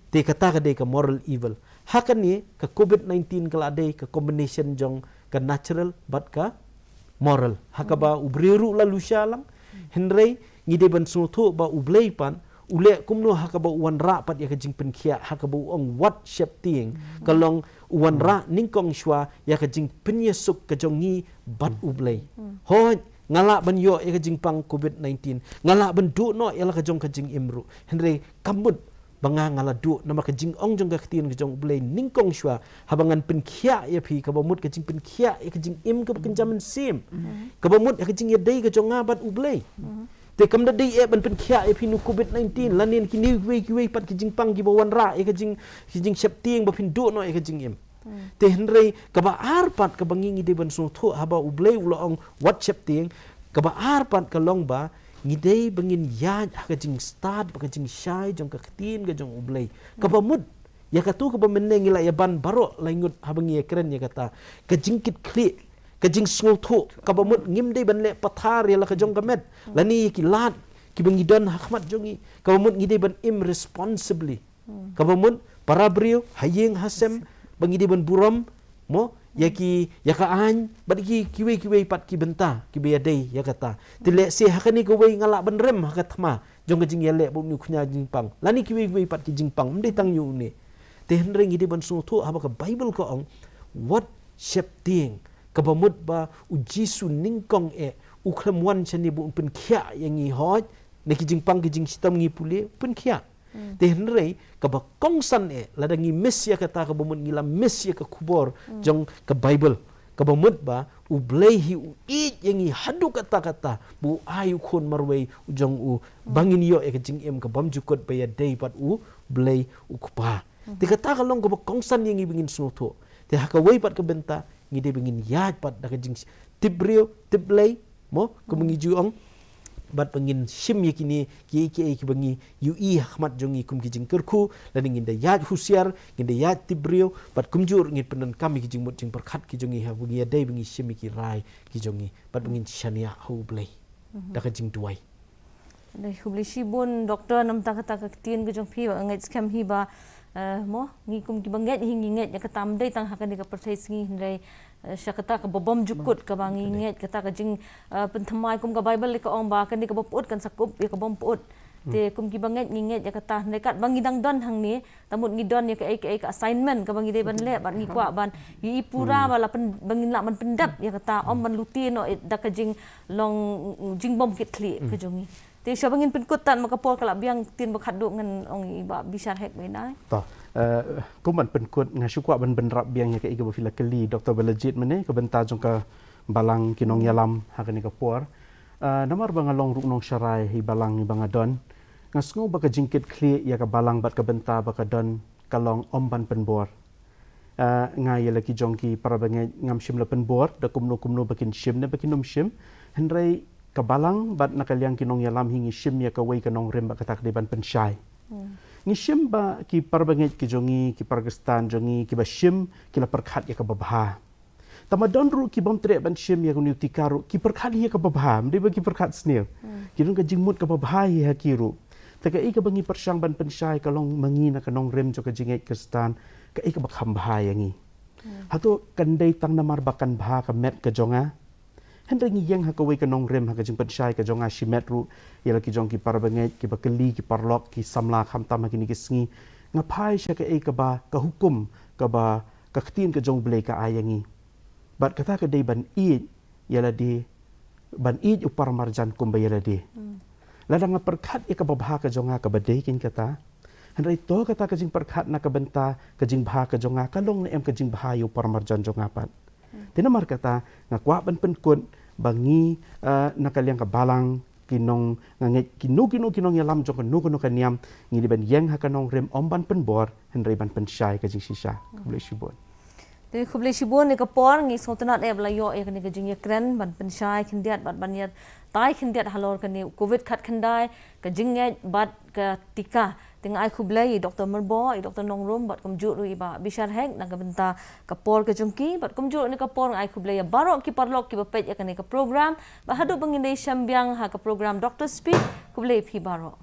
Te kata ka dei ka moral evil. Ha kane ka covid nineteen ka la dei ka combination jong ka natural bad ka moral. Ha kaba u briew ruh la lushia lang. Hynrei ngi dei ban sngewthuh ba u Blei pat u leh kumno ha kaba u wanrah pat ïa ka jingpynkhiah, ha kaba u ong wat sheptieng. Ka long u wanrah nyngkong shuwa ïa ka jingpynïasuk ka jong ngi bad u Blei. Hooid, nga lah ban ïoh ïa ka jingpang covid nineteen. Nga lah ban duh noh ïa la ka jong ka jingim ruh. Hynrei kam mut ba nga, nga la duh, namar ka jingong jong ka ktien ka jong u Blei nyngkong shuwa haba ngan pynkhiah ïa phi, kaba mut ka jingpynkhiah ïa ka jingim kaba kynja mynsiem. Kaba mut ïa ka jingïadei ka jong nga bad u Blei. Te kam da dei eh ban pynkhiah ïa phi une u covid nineteen, lane kine kiwei kiwei pat ki jingpang kiba wanrah ïa ka jing, ki jingsheptieng ba phin duh noh ïa ka jingim. Te hynrei kaba ar pat kaba ngi, ngi dei ban sngewthuh haba u Blei u la ong wat sheptieng, kaba ar pat ka long ba ngi dei ba ngin ïaid ha ka jingstad bad ka jingshai jong ka ktien ka jong u Blei. Kaba mut ïa katu kaba mynne ngi la ïa ban baroh lai ngut haba ngi ïa kren ïa kata, ka jingkitkhlieh, ka jingsngewthuh, kaba mut ngim dei ban leh pathar ïa la ka jong ka met lane ïa ki lad kiba ngi don ha khmat jong ngi. Kaba mut ngi dei ban im responsibly. Kaba mut para briew ha ïing ha sem ba ngi dei ban burom, mo, ïa ki, ïa ka aiñ bad ki, kiwei kiwei pat ki bynta kiba ïadei ïa kata. Te lehse ha kane kawei nga lah ban rem ha ka thma jong ka jingïaleh bad une u khñia jingpang lane kiwei kiwei pat ki jingpang, ym dei tang ïa une. Te hynrei ngi dei ban sngewthuh haba ka Baibl ka ong wat sheptieng, kaba mut ba u Jisu nyngkong eh u khlem wan shane ba un pynkhiah ïa ngi, hooid, na ki jingpang ki jingshitom ngi pule, pynkhiah. Te hynrei kaba kongsan eh, lada ngi miss ïa kata, kaba mut ngi la miss ïa ka khubor jong ka Baibl, kaba mut ba u Blei hi u ïeit ïa ngi haduh katta katta ba u ai u khun marwei u jong u ba ngin ïoh ïa ka jingim ka bymjukut ba ïadei bad u Blei u Kpa. Te kata ka long kaba kongsan ïa ngi ba ngin sngewthuh. Te ha kawei pat ka bynta ngi dei ba ngin ïaid pat da ka jingtip briew tip Blei, mo, kum ngi ju ong, bad ba ngin shim ïa kine kiei kiei kiba ngi ïohi ha khmat jong ngi kum ki jingkyrkhu, lane ngin da ïaid husiar, ngin da ïaid tip briew, bad kumjuh ruh ngin pyndonkam ïa ki jingmut jingpyrkhat ki jong ngi haba ngi ïadei ba ngi shim ïa ki rai ki jong ngi, bad ba ngin shaniah ha u Blei da ka jingduwai. Dei, khublei shibun Doctor, namar kata ka ktien ka jong phi ba ngeit skhem hi ba, eh, mo, ngi kum kiba ngeit hi ngi ngeit ïa kata, ym dei tang ha kane ka pyrthei sngi hynrei, eh, sha kata kaba bymjukut kaba ngi ngeit, kata ka jing, eh, pynthymmai kum ka Baibl ka ong ba kane kaba pyut kan sa kup ïa ka bym pyut. Te kum kiba ngeit ngi ngeit ïa kata, hynrei katba ngi dang don hangne, ta mut ngi don ïa kaei kaei ka assignment kaba ngi dei ban leh, bad ngi kwah ban ïohi pura ba la pyn, ba ngin lah ban pyndep ïa kata, ym ban lute noh da ka jinglong jingbymkitkhlieh ka jong ngi. Te shuwa ba ngin pynkut tad, ma ka por ka la biang, ktien ba khatduh ngan ong ïa i Bah Bishar Hek ba in ai. To, eh, kum ban pynkut, nga shu kwah ban bynrap biang ïa kaei kaba phi la kylli Doctor Balajied mynne, ka bynta jong ka balang, ki nongïalam ha kane ka por. Eh, namar ba nga long ruh u nongsharai ha i balang iba nga don, nga sngew ba ka jingkitkhlieh ïa ka balang bad ka bynta ba ka don ka long ym ban pynbor. Eh, nga ïa la ki jong ki para bangeit ngam shym la pynbor da kumno kumno ba kin shim ne ba kin ym shim. Hynrei ka balang bad na ka liang ki nongïalam hi ngi shim ïa kawei ka nongrim ba kata ka dei ban pynshai. Ngi shim ba ki para bangeit ki jong ngi, ki para Khristan jong ngi, kiba shim, ki la pyrkhat ïa kaba bha. Tangba don ruh ki bym treh ban shim ïa kane u tika ruh, ki pyrkhat hi ïa kaba bha, ym dei ba ki pyrkhat sniew. Ki don ka jingmut kaba bha hi ha ki ruh. Te kaei kaba ngi pyrshang ban pynshai ka long ma ngi na ka nongrim jong ka jingngeit Khristan, kaei kaba kham bha ïa ngi. Hato kan dei tang namar ba kan bha ka met ka jong nga? Hynrei ngi ïeng ha kawei ka nongrim ha ka jingpynshai ka jong nga shimet ruh ïa la ki jong ki parabangeit, ki bakylli, ki paralok, ki samla khamtam ha kine ki sngi. Nga phai sha kaei kaba ka hukum kaba ka ktien ka jong U Blei ka ai ïa ngi. Bad kata ka dei ban ïeit ïa lade, ban ïeit u paramarjan kumba ïa lade. Lada nga pyrkhat ïa kaba bha ka jong nga kaba dei kein kata, hynrei to kata ka jingpyrkhat na ka bynta ka jingbha ka jong nga ka long ne em ka jingbha ïa u paramarjan jong nga pat. Te namar kata nga kwah ban pynkut ba ngi, eh, na ka liang ka balang, ki nong, nga ngeit kino kino ki nongïalam jong kano kano ka niam, ngi dei ban ïeng ha ka nongrim ym ban pynbor hynrei ban pynshai ka jingshisha. Khublei shibun. Te khublei shibun, ïa ka por ngi sngewtynnat eh ba la ïoh ïa kane ka jingïakren ban pynshai khyndiat bad ban ïatai khyndiat halor kane u Covid khatkhyndai, ka jingngeit bad ka tika. Te nga ai khublei ïa i Doktor Myrboh, i Doktor Nongrum bad kumjuh ruh i Bah Bishar Hek na ka bynta ka por ka jong ki, bad kumjuh ruh na ka por nga ai khublei ïa baroh ki paralok kiba peit ïa kane ka program. Bad haduh ba ngin ïashem biang ha ka program Doctor Speak, khublei ïa phi baroh.